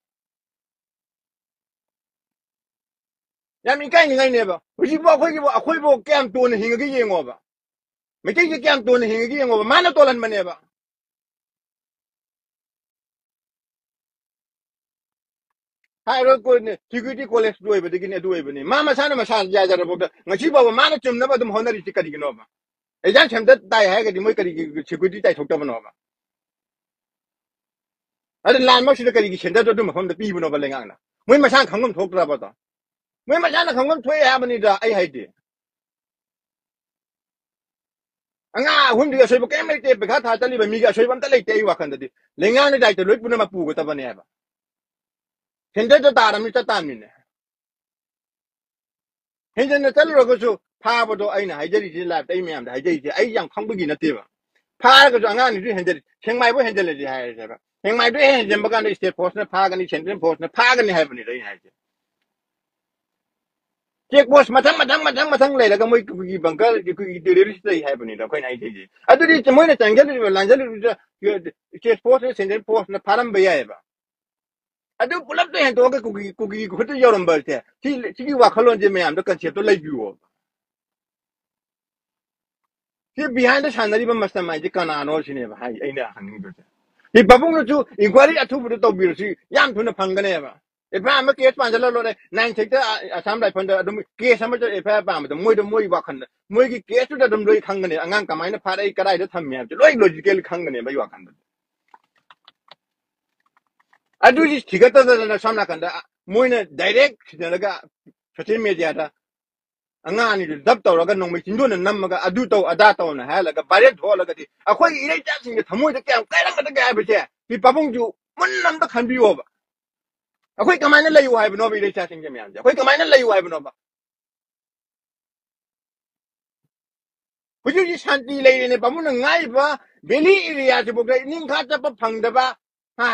ꯌꯥꯝ ꯏꯀꯥꯏꯅꯤꯡꯉꯥꯏꯅꯦꯕ꯫ ꯍꯧꯖꯤꯛꯐꯥꯎ ꯑꯩꯈꯣꯏꯒꯤꯕꯨ, ꯑꯩꯈꯣꯏꯕꯨ ꯀꯌꯥꯝ ꯇꯣꯟꯅ ꯍꯤꯡꯉꯒꯦ ꯌꯦꯡꯉꯣꯕ꯫ ꯃꯩꯇꯩꯁꯦ ꯀꯌꯥꯝ ꯇꯣꯟꯅ ꯍꯤꯡꯉꯒꯦ ꯌꯦꯡꯉꯣꯕ꯫ ꯃꯥꯅ ꯇꯣꯜꯍꯟꯕꯅꯦꯕ꯫ ꯍꯥꯏꯔꯣ ꯀꯣꯟꯅ ꯁꯦꯀ꯭ꯌꯨꯔꯤꯇꯤ ꯀꯣꯂꯦꯖ ꯂꯣꯏꯕꯗꯒꯤꯅꯤ, ꯑꯗꯨ ꯑꯣꯏꯕꯅꯤ꯫ ꯃꯥ ꯃꯁꯥꯅ ꯃꯁꯥ ꯌꯥꯖꯔꯕꯧꯗ ꯉꯁꯤ ꯐꯥꯎꯕ ꯃꯥꯅ ꯆꯨꯝꯅꯕ ꯑꯗꯨꯝ ꯍꯣꯠꯅꯔꯤꯁꯤ ꯀꯔꯤꯒꯤꯅꯣꯕ? ꯑꯦꯛꯖꯥꯝ ꯁꯦꯟꯇꯔ ꯇꯥꯏ ꯍꯥꯏꯔꯒꯗꯤ ꯃꯣꯏ ꯀꯔꯤꯒꯤ ꯁꯦꯀ꯭ꯌꯨꯔꯤꯇꯤ ꯇꯥꯏꯊꯣꯛꯇꯕꯅꯣꯕ? ꯑꯗ ꯂꯥꯟꯃꯛꯁꯤꯗ ꯀꯔꯤꯒꯤ centreꯗꯣ ꯑꯗꯨ ꯃꯐꯝꯗ ꯄꯤꯕꯅꯣꯕ ꯂꯩꯉꯥꯛꯅ? ꯃꯣꯏ ꯃꯁꯥꯅ ꯈꯪꯐꯝ ꯊꯣꯛꯇ꯭ꯔꯕ ꯑꯗꯣ? ꯃꯣꯏ ꯃꯁꯥꯅ ꯈꯪꯐꯝ ꯊꯣꯛꯑꯦ ꯍꯥꯏꯕꯅꯤꯗ ꯑꯩ ꯍꯥꯏꯗꯤ꯫ ꯑꯉꯥꯡ ꯑꯍꯨꯝꯗꯨꯒꯤ ꯑꯁꯣꯏꯕ ꯀꯔꯤꯝ ꯂꯩꯇꯦ, ꯄꯩꯈꯥ ꯊꯥ ꯆꯠꯂꯤꯕ ꯃꯤꯒꯤ ꯑꯁꯣꯏꯕ ꯑꯝꯇ ꯂꯩꯇꯦ ꯑꯩ ꯋꯥꯈꯜꯗꯗꯤ꯫ ꯂꯩꯉꯥꯛꯅ ꯗꯥꯏꯇ ꯂꯣꯏ ꯄꯨꯝꯅꯃꯛ ꯄꯨꯒꯗꯕꯅꯦ ꯍꯥꯏꯕ꯫ Centreꯗ ꯇꯥꯔꯝꯅꯤ, ꯆꯠ ꯇꯥꯔꯝꯅꯤꯅꯦ꯫ ꯍꯦꯟꯖꯟꯅ ꯆꯠꯂꯨꯔꯒꯁꯨ ꯐꯥꯕꯗꯣ ꯑꯩꯅ ꯍꯥꯏꯖꯔꯤꯁꯦ, liveꯇ ꯑꯩ ꯃꯌꯥꯝꯗ ꯍꯥꯏꯖꯔꯤꯁꯦ ꯑꯩ ꯌꯥꯝ ꯈꯪꯕꯒꯤ ꯅꯠꯇꯦꯕ꯫ ꯐꯥꯔꯒꯁꯨ ꯑꯉꯥꯡꯅꯤꯁꯨ ꯍꯦꯟꯖꯜꯂꯤ, ꯁꯦꯡꯃꯥꯏꯕꯨ ꯍꯦꯟꯖꯜꯂꯗꯤ ꯍꯥꯏꯔꯁꯦꯕ, ꯁꯦꯡꯃꯥꯏꯗꯨ ꯍꯦꯛ ꯍꯦꯟꯖꯟꯕ ꯀꯥꯟꯗ state forceꯅ ꯐꯥꯒꯅꯤ, central forceꯅ ꯐꯥꯒꯅꯤ ꯍꯥꯏꯕꯅꯤꯗ ꯑꯩꯅ ꯍꯥꯏꯁꯦ꯫ Check post ꯃꯊꯪ ꯃꯊꯪ ꯃꯊꯪ ꯃꯊꯪ ꯂꯩꯔꯒ ꯃꯣꯏ ꯀꯨꯀꯤ bunker, ꯀꯨꯀꯤ terrorist ꯂꯩ ꯍꯥꯏꯕꯅꯤꯗ ꯑꯩꯈꯣꯏꯅ ꯍꯥꯏꯖꯩꯁꯦ꯫ ꯑꯗꯨꯗꯤ ꯃꯣꯏꯅ ꯆꯪꯁꯤꯜꯂꯤꯕ ꯂꯥꯟꯖꯜꯂꯤꯕꯗꯨꯗ state forceꯅ, central forceꯅ ꯐꯥꯔꯝꯕ ꯌꯥꯏꯑꯕ꯫ ꯑꯗꯨ ꯄꯨꯂꯞꯇ ꯍꯦꯟꯗꯣꯛꯑꯒ ꯀꯨꯀꯤ, ꯀꯨꯀꯤ ꯈꯨꯠꯇ ꯌꯧꯔꯝꯕꯁꯦ, ꯁꯤ, ꯁꯤꯒꯤ ꯋꯥꯈꯜꯂꯣꯟꯁꯦ ꯃꯌꯥꯝꯗ conceptꯇꯣ ꯂꯩꯕꯤꯌꯣꯕ꯫ ꯁꯤ behindꯗ ꯁꯥꯟꯅꯔꯤꯕ mastermindꯁꯦ ꯀꯅꯥꯅꯣ ꯁꯤꯅꯦꯕ ꯍꯥꯏ, ꯑꯩꯅ ꯍꯪꯅꯤꯡꯕꯁꯦ꯫ ꯁꯤ ꯄꯥꯕꯨꯡꯅꯁꯨ inquiry ꯑꯊꯨꯕꯗ ꯇꯧꯕꯤꯔꯁꯤ, ꯌꯥꯝ ꯊꯨꯅ ꯐꯪꯒꯅꯦꯕ꯫ FIR ꯑꯃ case ꯄꯥꯟꯖꯜꯂ ꯂꯣꯏꯔꯦ, nine sixꯇ ꯑ-, Assam Riflesꯗ ꯑꯗꯨꯝ case ꯑꯃ FIR ꯄꯥꯟꯕꯗ ꯃꯣꯏꯗ, ꯃꯣꯏ ꯋꯥꯈꯜꯗ, ꯃꯣꯏꯒꯤ caseꯇꯨꯗ ꯑꯗꯨꯝ ꯂꯣꯏ ꯈꯪꯒꯅꯤ, ꯑꯉꯥꯡ ꯀꯃꯥꯏꯅ ꯐꯥꯔꯛꯏ, ꯀꯗꯥꯏꯗ ꯊꯝꯃꯤ ꯍꯥꯏꯕꯁꯦ ꯂꯣꯏ logical ꯈꯪꯒꯅꯦꯕ ꯑꯩ ꯋꯥꯈꯜꯗ꯫ ꯑꯗꯨꯗꯤ ꯊꯤꯒꯠꯇꯗꯅ ꯁꯣꯝ ꯅꯥꯀꯟꯗ ꯃꯣꯏꯅ direct ꯁꯤꯟꯅꯔꯒ social mediaꯗ ꯑꯉꯥꯡ ꯑꯅꯤꯗꯨ dub ꯇꯧꯔꯒ ꯅꯣꯡꯃꯩ ꯆꯤꯟꯗꯨꯅ ꯅꯝꯃꯒ ꯑꯗꯨ ꯇꯧ ꯑꯗꯥ ꯇꯧꯅ ꯍꯥꯏꯍꯜꯂꯒ viral ꯊꯣꯛꯍꯜꯂꯒꯗꯤ ꯑꯩꯈꯣꯏꯒꯤ ꯏꯔꯩꯆꯥꯁꯤꯡꯒꯤ ꯊꯃꯣꯏꯗ ꯀꯌꯥꯝ ꯀꯥꯏꯔꯝꯒꯗꯒꯦ ꯍꯥꯏꯕꯁꯦ ꯁꯤ ꯄꯥꯕꯨꯡꯁꯨ ꯃꯨꯟꯅ ꯑꯝꯇ ꯈꯟꯕꯤꯌꯣꯕ꯫ ꯑꯩꯈꯣꯏ ꯀꯃꯥꯏꯅ ꯂꯩꯌꯨ ꯍꯥꯏꯕꯅꯣꯕ ꯏꯔꯩꯆꯥꯁꯤꯡꯁꯦ ꯃꯌꯥꯝꯁꯦ? ꯑꯩꯈꯣꯏ ꯀꯃꯥꯏꯅ ꯂꯩꯌꯨ ꯍꯥꯏꯕꯅꯣꯕ? ꯍꯧꯖꯤꯛ ꯍꯧꯖꯤꯛ ꯁꯥꯟꯇꯤ ꯂꯩꯔꯦꯅꯦ ꯄꯥꯕꯨꯡꯅ ꯉꯥꯏꯔꯤꯕ valley areaꯁꯤꯐꯥꯎꯗ ꯅꯤꯡꯈꯥ ꯆꯠꯄ ꯐꯪꯗꯕ, ꯍꯥ?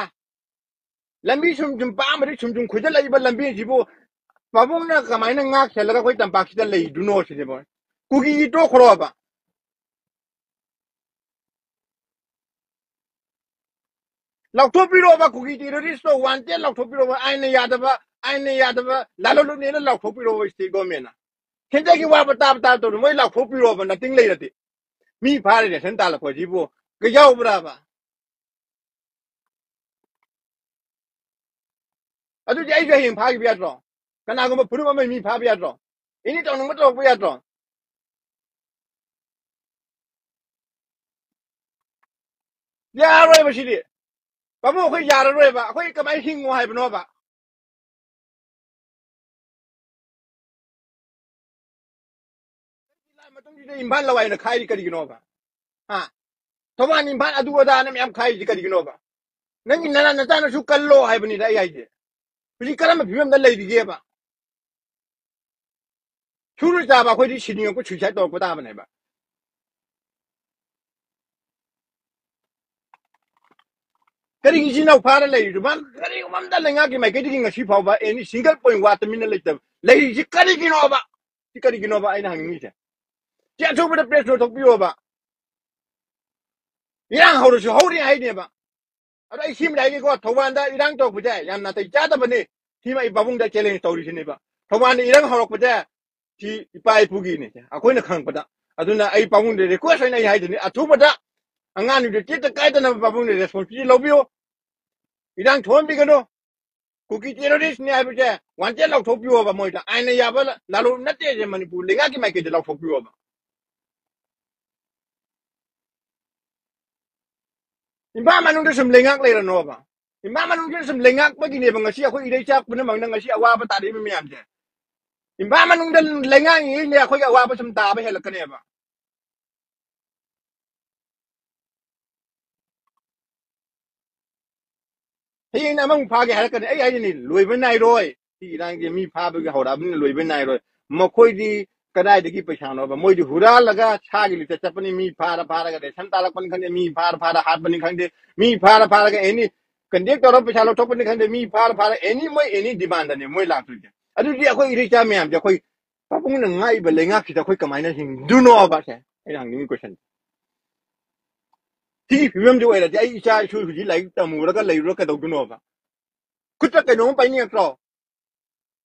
ꯂꯝꯕꯤ ꯁꯨꯝ ꯁꯨꯝ ꯄꯥꯝꯕꯗꯤ ꯁꯨꯝ ꯁꯨꯝ ꯈꯣꯏꯖꯜꯂꯛꯏꯕ ꯂꯝꯕꯤꯁꯤꯕꯨ ꯄꯥꯕꯨꯡꯅ ꯀꯃꯥꯏꯅ ꯉꯥꯛ ꯁꯦꯜꯂꯒ ꯑꯩꯈꯣꯏ ꯇꯝꯄꯥꯛꯁꯤꯗ ꯂꯩꯗꯨꯅꯣ ꯁꯤꯅꯦꯕ꯫ ꯀꯨꯀꯤꯒꯤ ꯇꯣꯛꯈ꯭ꯔꯣꯕ꯫ ꯂꯥꯎꯊꯣꯛꯄꯤꯔꯣꯕ, ꯀꯨꯀꯤ terroristꯇꯣ wanted ꯂꯥꯎꯊꯣꯛꯄꯤꯔꯣꯕ, ꯑꯥꯏꯟꯅ ꯌꯥꯗꯕ, ꯑꯥꯏꯟꯅ ꯌꯥꯗꯕ, ꯂꯥꯜꯍꯧꯂꯨꯞꯅꯦꯅ ꯂꯥꯎꯊꯣꯛꯄꯤꯔꯣꯕ state governmentꯅ꯫ Centreꯒꯤ ꯋꯥꯕ ꯇꯥꯕ ꯇꯥꯕ ꯇꯧꯗꯅ ꯃꯣꯏ ꯂꯥꯎꯊꯣꯛꯄꯤꯔꯣꯕ, ꯅꯇꯤꯡ ꯂꯩꯔꯗꯤ꯫ ꯃꯤ ꯐꯥꯔꯦ ration ꯇꯥꯜꯂꯛꯄꯁꯤꯕꯨ ꯀꯩ ꯌꯥꯎꯕ꯭ꯔꯥꯕ? ꯑꯗꯨꯗꯤ ꯑꯩꯁꯨ ꯍꯌꯦꯡ ꯐꯥꯈꯤꯕ ꯌꯥꯗ꯭ꯔꯣ? ꯀꯅꯥꯒꯨꯝꯕ ꯐꯨꯔꯨꯞ ꯑꯃꯒꯤ ꯃꯤ ꯐꯥꯕ ꯌꯥꯗ꯭ꯔꯣ? ꯑꯦꯅꯤ ꯇꯧꯅꯤꯡꯕ ꯇꯧꯔꯛꯄ ꯌꯥꯗ꯭ꯔꯣ? ꯌꯥꯔꯣꯏꯕ ꯁꯤꯗꯤ꯫ ꯄꯥꯕꯨꯡ, ꯑꯩꯈꯣꯏ ꯌꯥꯔꯔꯣꯏꯕ, ꯑꯩꯈꯣꯏ ꯀꯃꯥꯏꯅ ꯍꯤꯡꯉꯣ ꯍꯥꯏꯕꯅꯣꯕ? ꯂꯥꯟ ꯃꯇꯨꯡꯁꯤꯗ ꯏꯝꯐꯥꯜ ꯂꯋꯥꯏꯅ ꯈꯥꯏꯔꯤ ꯀꯔꯤꯒꯤꯅꯣꯕ? ꯍꯥ? ꯊꯧꯕꯥꯜ ꯏꯝꯐꯥꯜ ꯑꯗꯨ ꯑꯗꯥꯅ ꯃꯌꯥꯝ ꯈꯥꯏꯔꯤꯁꯤ ꯀꯔꯤꯒꯤꯅꯣꯕ? ꯅꯪꯒꯤ ꯅꯔꯥ ꯅꯆꯥꯅꯁꯨ ꯀꯜꯂꯣ ꯍꯥꯏꯕꯅꯤꯗ ꯑꯩ ꯍꯥꯏꯁꯦ꯫ ꯍꯧꯖꯤꯛ ꯀꯔꯝꯕ ꯐꯤꯕꯝꯗ ꯂꯩꯔꯤꯒꯦꯕ? ꯁꯨꯔ ꯆꯥꯕ ꯑꯩꯈꯣꯏꯗꯤ ꯁꯤꯅꯤꯡꯉꯛꯄ, suicide ꯇꯧꯔꯛꯄ ꯇꯥꯕꯅꯦꯕ꯫ ꯀꯔꯤꯒꯤ ꯏꯆꯤꯟ ꯏꯅꯥꯎ ꯐꯥꯔ ꯂꯩꯔꯤꯗꯨ? ꯃꯥ ꯀꯔꯤꯒꯨꯝꯕ ꯑꯝꯇ ꯂꯩꯉꯥꯛꯀꯤ ꯃꯥꯏꯀꯩꯗꯒꯤ ꯉꯁꯤ ꯐꯥꯎꯕ any single point ꯋꯥꯠꯇ ꯃꯤꯅ ꯂꯩꯇꯕ ꯂꯩꯔꯤꯁꯤ ꯀꯔꯤꯒꯤꯅꯣꯕ? ꯁꯤ ꯀꯔꯤꯒꯤꯅꯣꯕ ꯑꯩꯅ ꯍꯪꯅꯤꯡꯉꯤꯁꯦ? ꯁꯤ ꯑꯊꯨꯕꯗ press ꯂꯧꯊꯣꯛꯄꯤꯌꯣꯕ꯫ ꯏꯔꯥꯡ ꯍꯧꯔꯁꯨ ꯍꯧꯔꯤ ꯍꯥꯏꯅꯦꯕ꯫ ꯑꯗꯣ ꯑꯩ ꯁꯤꯃꯗꯤ ꯍꯥꯏꯒꯦꯀꯣ, ꯊꯧꯕꯥꯜꯗ ꯏꯔꯥꯡ ꯇꯧꯔꯛꯄꯁꯦ ꯌꯥꯝ ꯅꯥꯇꯩ ꯆꯥꯗꯕꯅꯤ꯫ ꯁꯤꯃ ꯑꯩ ꯄꯥꯕꯨꯡꯗ challenge ꯇꯧꯔꯤꯁꯤꯅꯦꯕ꯫ ꯊꯧꯕꯥꯜꯗ ꯏꯔꯥꯡ ꯍꯧꯔꯛꯄꯁꯦ ꯁꯤ ꯏꯄꯥ ꯏꯄꯨꯒꯤꯅꯦ, ꯑꯩꯈꯣꯏꯅ ꯈꯪꯕꯗ꯫ ꯑꯗꯨꯅ ꯑꯩ ꯄꯥꯕꯨꯡꯗ request ꯑꯣꯏꯅ ꯑꯩ ꯍꯥꯏꯗꯣꯏꯅꯤ, ꯑꯊꯨꯕꯗ ꯑꯉꯥꯡꯁꯤꯡꯗꯨ ꯇꯦꯛꯇ ꯀꯥꯏꯗꯅꯕ ꯄꯥꯕꯨꯡꯗ responsibility ꯂꯧꯕꯤꯌꯨ꯫ ꯏꯔꯥꯡ ꯊꯣꯛꯍꯟꯕꯤꯒꯅꯨ꯫ ꯀꯨꯀꯤ terrorist ꯅꯤ ꯍꯥꯏꯕꯁꯦ wanted ꯂꯥꯎꯊꯣꯛꯄꯤꯌꯣꯕ꯫ ꯃꯣꯏꯗ ꯑꯥꯏꯟꯅ ꯌꯥꯕ ꯂꯥ-, ꯂꯥꯜꯂꯨ ꯅꯠꯇꯦꯁꯦ, ꯃꯅꯤꯄꯨꯔ ꯂꯩꯉꯥꯛꯀꯤ ꯃꯥꯏꯀꯩꯗ ꯂꯥꯎꯊꯣꯛꯄꯤꯌꯣꯕ꯫ ꯏꯝꯐꯥꯜ ꯃꯅꯨꯡꯗ ꯁꯨꯝ ꯂꯩꯉꯥꯛ ꯂꯩꯔꯅꯣꯕ꯫ ꯏꯝꯐꯥꯜ ꯃꯅꯨꯡꯗ ꯁꯨꯝ ꯂꯩꯉꯥꯛꯄꯒꯤꯅꯦꯕ ꯉꯁꯤ ꯑꯩꯈꯣꯏ ꯏꯔꯩꯆꯥ ꯄꯨꯝꯅꯃꯛꯅ ꯉꯁꯤ ꯑꯋꯥꯕ ꯇꯥꯔꯛꯏꯕ ꯃꯌꯥꯝꯁꯦ꯫ ꯏꯝꯐꯥꯜ ꯃꯅꯨꯡꯗ ꯂꯩꯉꯥꯛꯏꯉꯩꯅꯦ ꯑꯩꯈꯣꯏꯒꯤ ꯑꯋꯥꯕ ꯁꯨꯝ ꯇꯥꯕ ꯍꯦꯜꯂꯛꯀꯅꯦꯕ꯫ ꯍꯌꯦꯡ ꯑꯃꯃꯨꯛ ꯐꯥꯒꯦ ꯍꯥꯏꯔꯛꯀꯅꯤ꯫ ꯑꯩ ꯍꯥꯏꯔꯤꯅꯤ, ꯂꯣꯏꯕ ꯅꯥꯏꯔꯣꯏ꯫ ꯁꯤ ꯏꯔꯥꯡꯁꯦ ꯃꯤ ꯐꯥꯕꯒꯤ ꯍꯧꯔꯛꯑꯕꯅꯤꯅ ꯂꯣꯏꯕ ꯅꯥꯏꯔꯣꯏ꯫ ꯃꯈꯣꯏꯗꯤ ꯀꯗꯥꯏꯗꯒꯤ ꯄꯩꯁꯥꯅꯣꯕ? ꯃꯣꯏꯗꯤ ꯍꯨꯔꯥꯜꯂꯒ ꯁꯥꯒꯤ ꯂꯤꯛꯇ ꯆꯠꯄꯅꯤ꯫ ꯃꯤ ꯐꯥꯔ ꯐꯥꯔꯒ ration ꯇꯥꯜꯂꯛꯄꯅꯤ ꯈꯪꯗꯦ, ꯃꯤ ꯐꯥꯔ ꯐꯥꯔ ꯍꯥꯠꯄꯅꯤ ꯈꯪꯗꯦ, ꯃꯤ ꯐꯥꯔ ꯐꯥꯔꯒ any contact ꯇꯧꯔꯒ ꯄꯩꯁꯥ ꯂꯧꯊꯣꯛꯄꯅꯤ ꯈꯪꯗꯦ, ꯃꯤ ꯐꯥꯔ ꯐꯥꯔ any ꯃꯣꯏ any demand ꯅꯤ ꯃꯣꯏ ꯂꯥꯛꯇꯣꯏꯁꯦ꯫ ꯑꯗꯨꯗꯤ ꯑꯩꯈꯣꯏ ꯏꯔꯩꯆꯥ ꯃꯌꯥꯝꯁꯦ, ꯑꯩꯈꯣꯏ ꯄꯥꯕꯨꯡꯅ ꯉꯥꯛꯏꯕ ꯂꯩꯉꯥꯛꯁꯤꯗ ꯑꯩꯈꯣꯏ ꯀꯃꯥꯏꯅ ꯍꯤꯡꯗꯣꯏꯅꯣꯕ? ꯁꯦ ꯑꯩꯅ ꯍꯪꯅꯤꯡꯉꯤ question꯫ ꯁꯤꯒꯤ ꯐꯤꯕꯝꯁꯤ ꯑꯣꯏꯔꯗꯤ ꯑꯩ ꯏꯆꯥ ꯏꯁꯨ ꯍꯧꯖꯤꯛ ꯂꯥꯏꯔꯤꯛ ꯇꯝꯃꯨꯔꯒ ꯂꯩꯔꯨꯔ ꯀꯩꯗꯧꯗꯣꯏꯅꯣꯕ? ꯈꯨꯠꯇ ꯀꯩꯅꯣꯝ ꯄꯥꯏꯅꯤꯡꯉꯛꯇ꯭ꯔꯣ?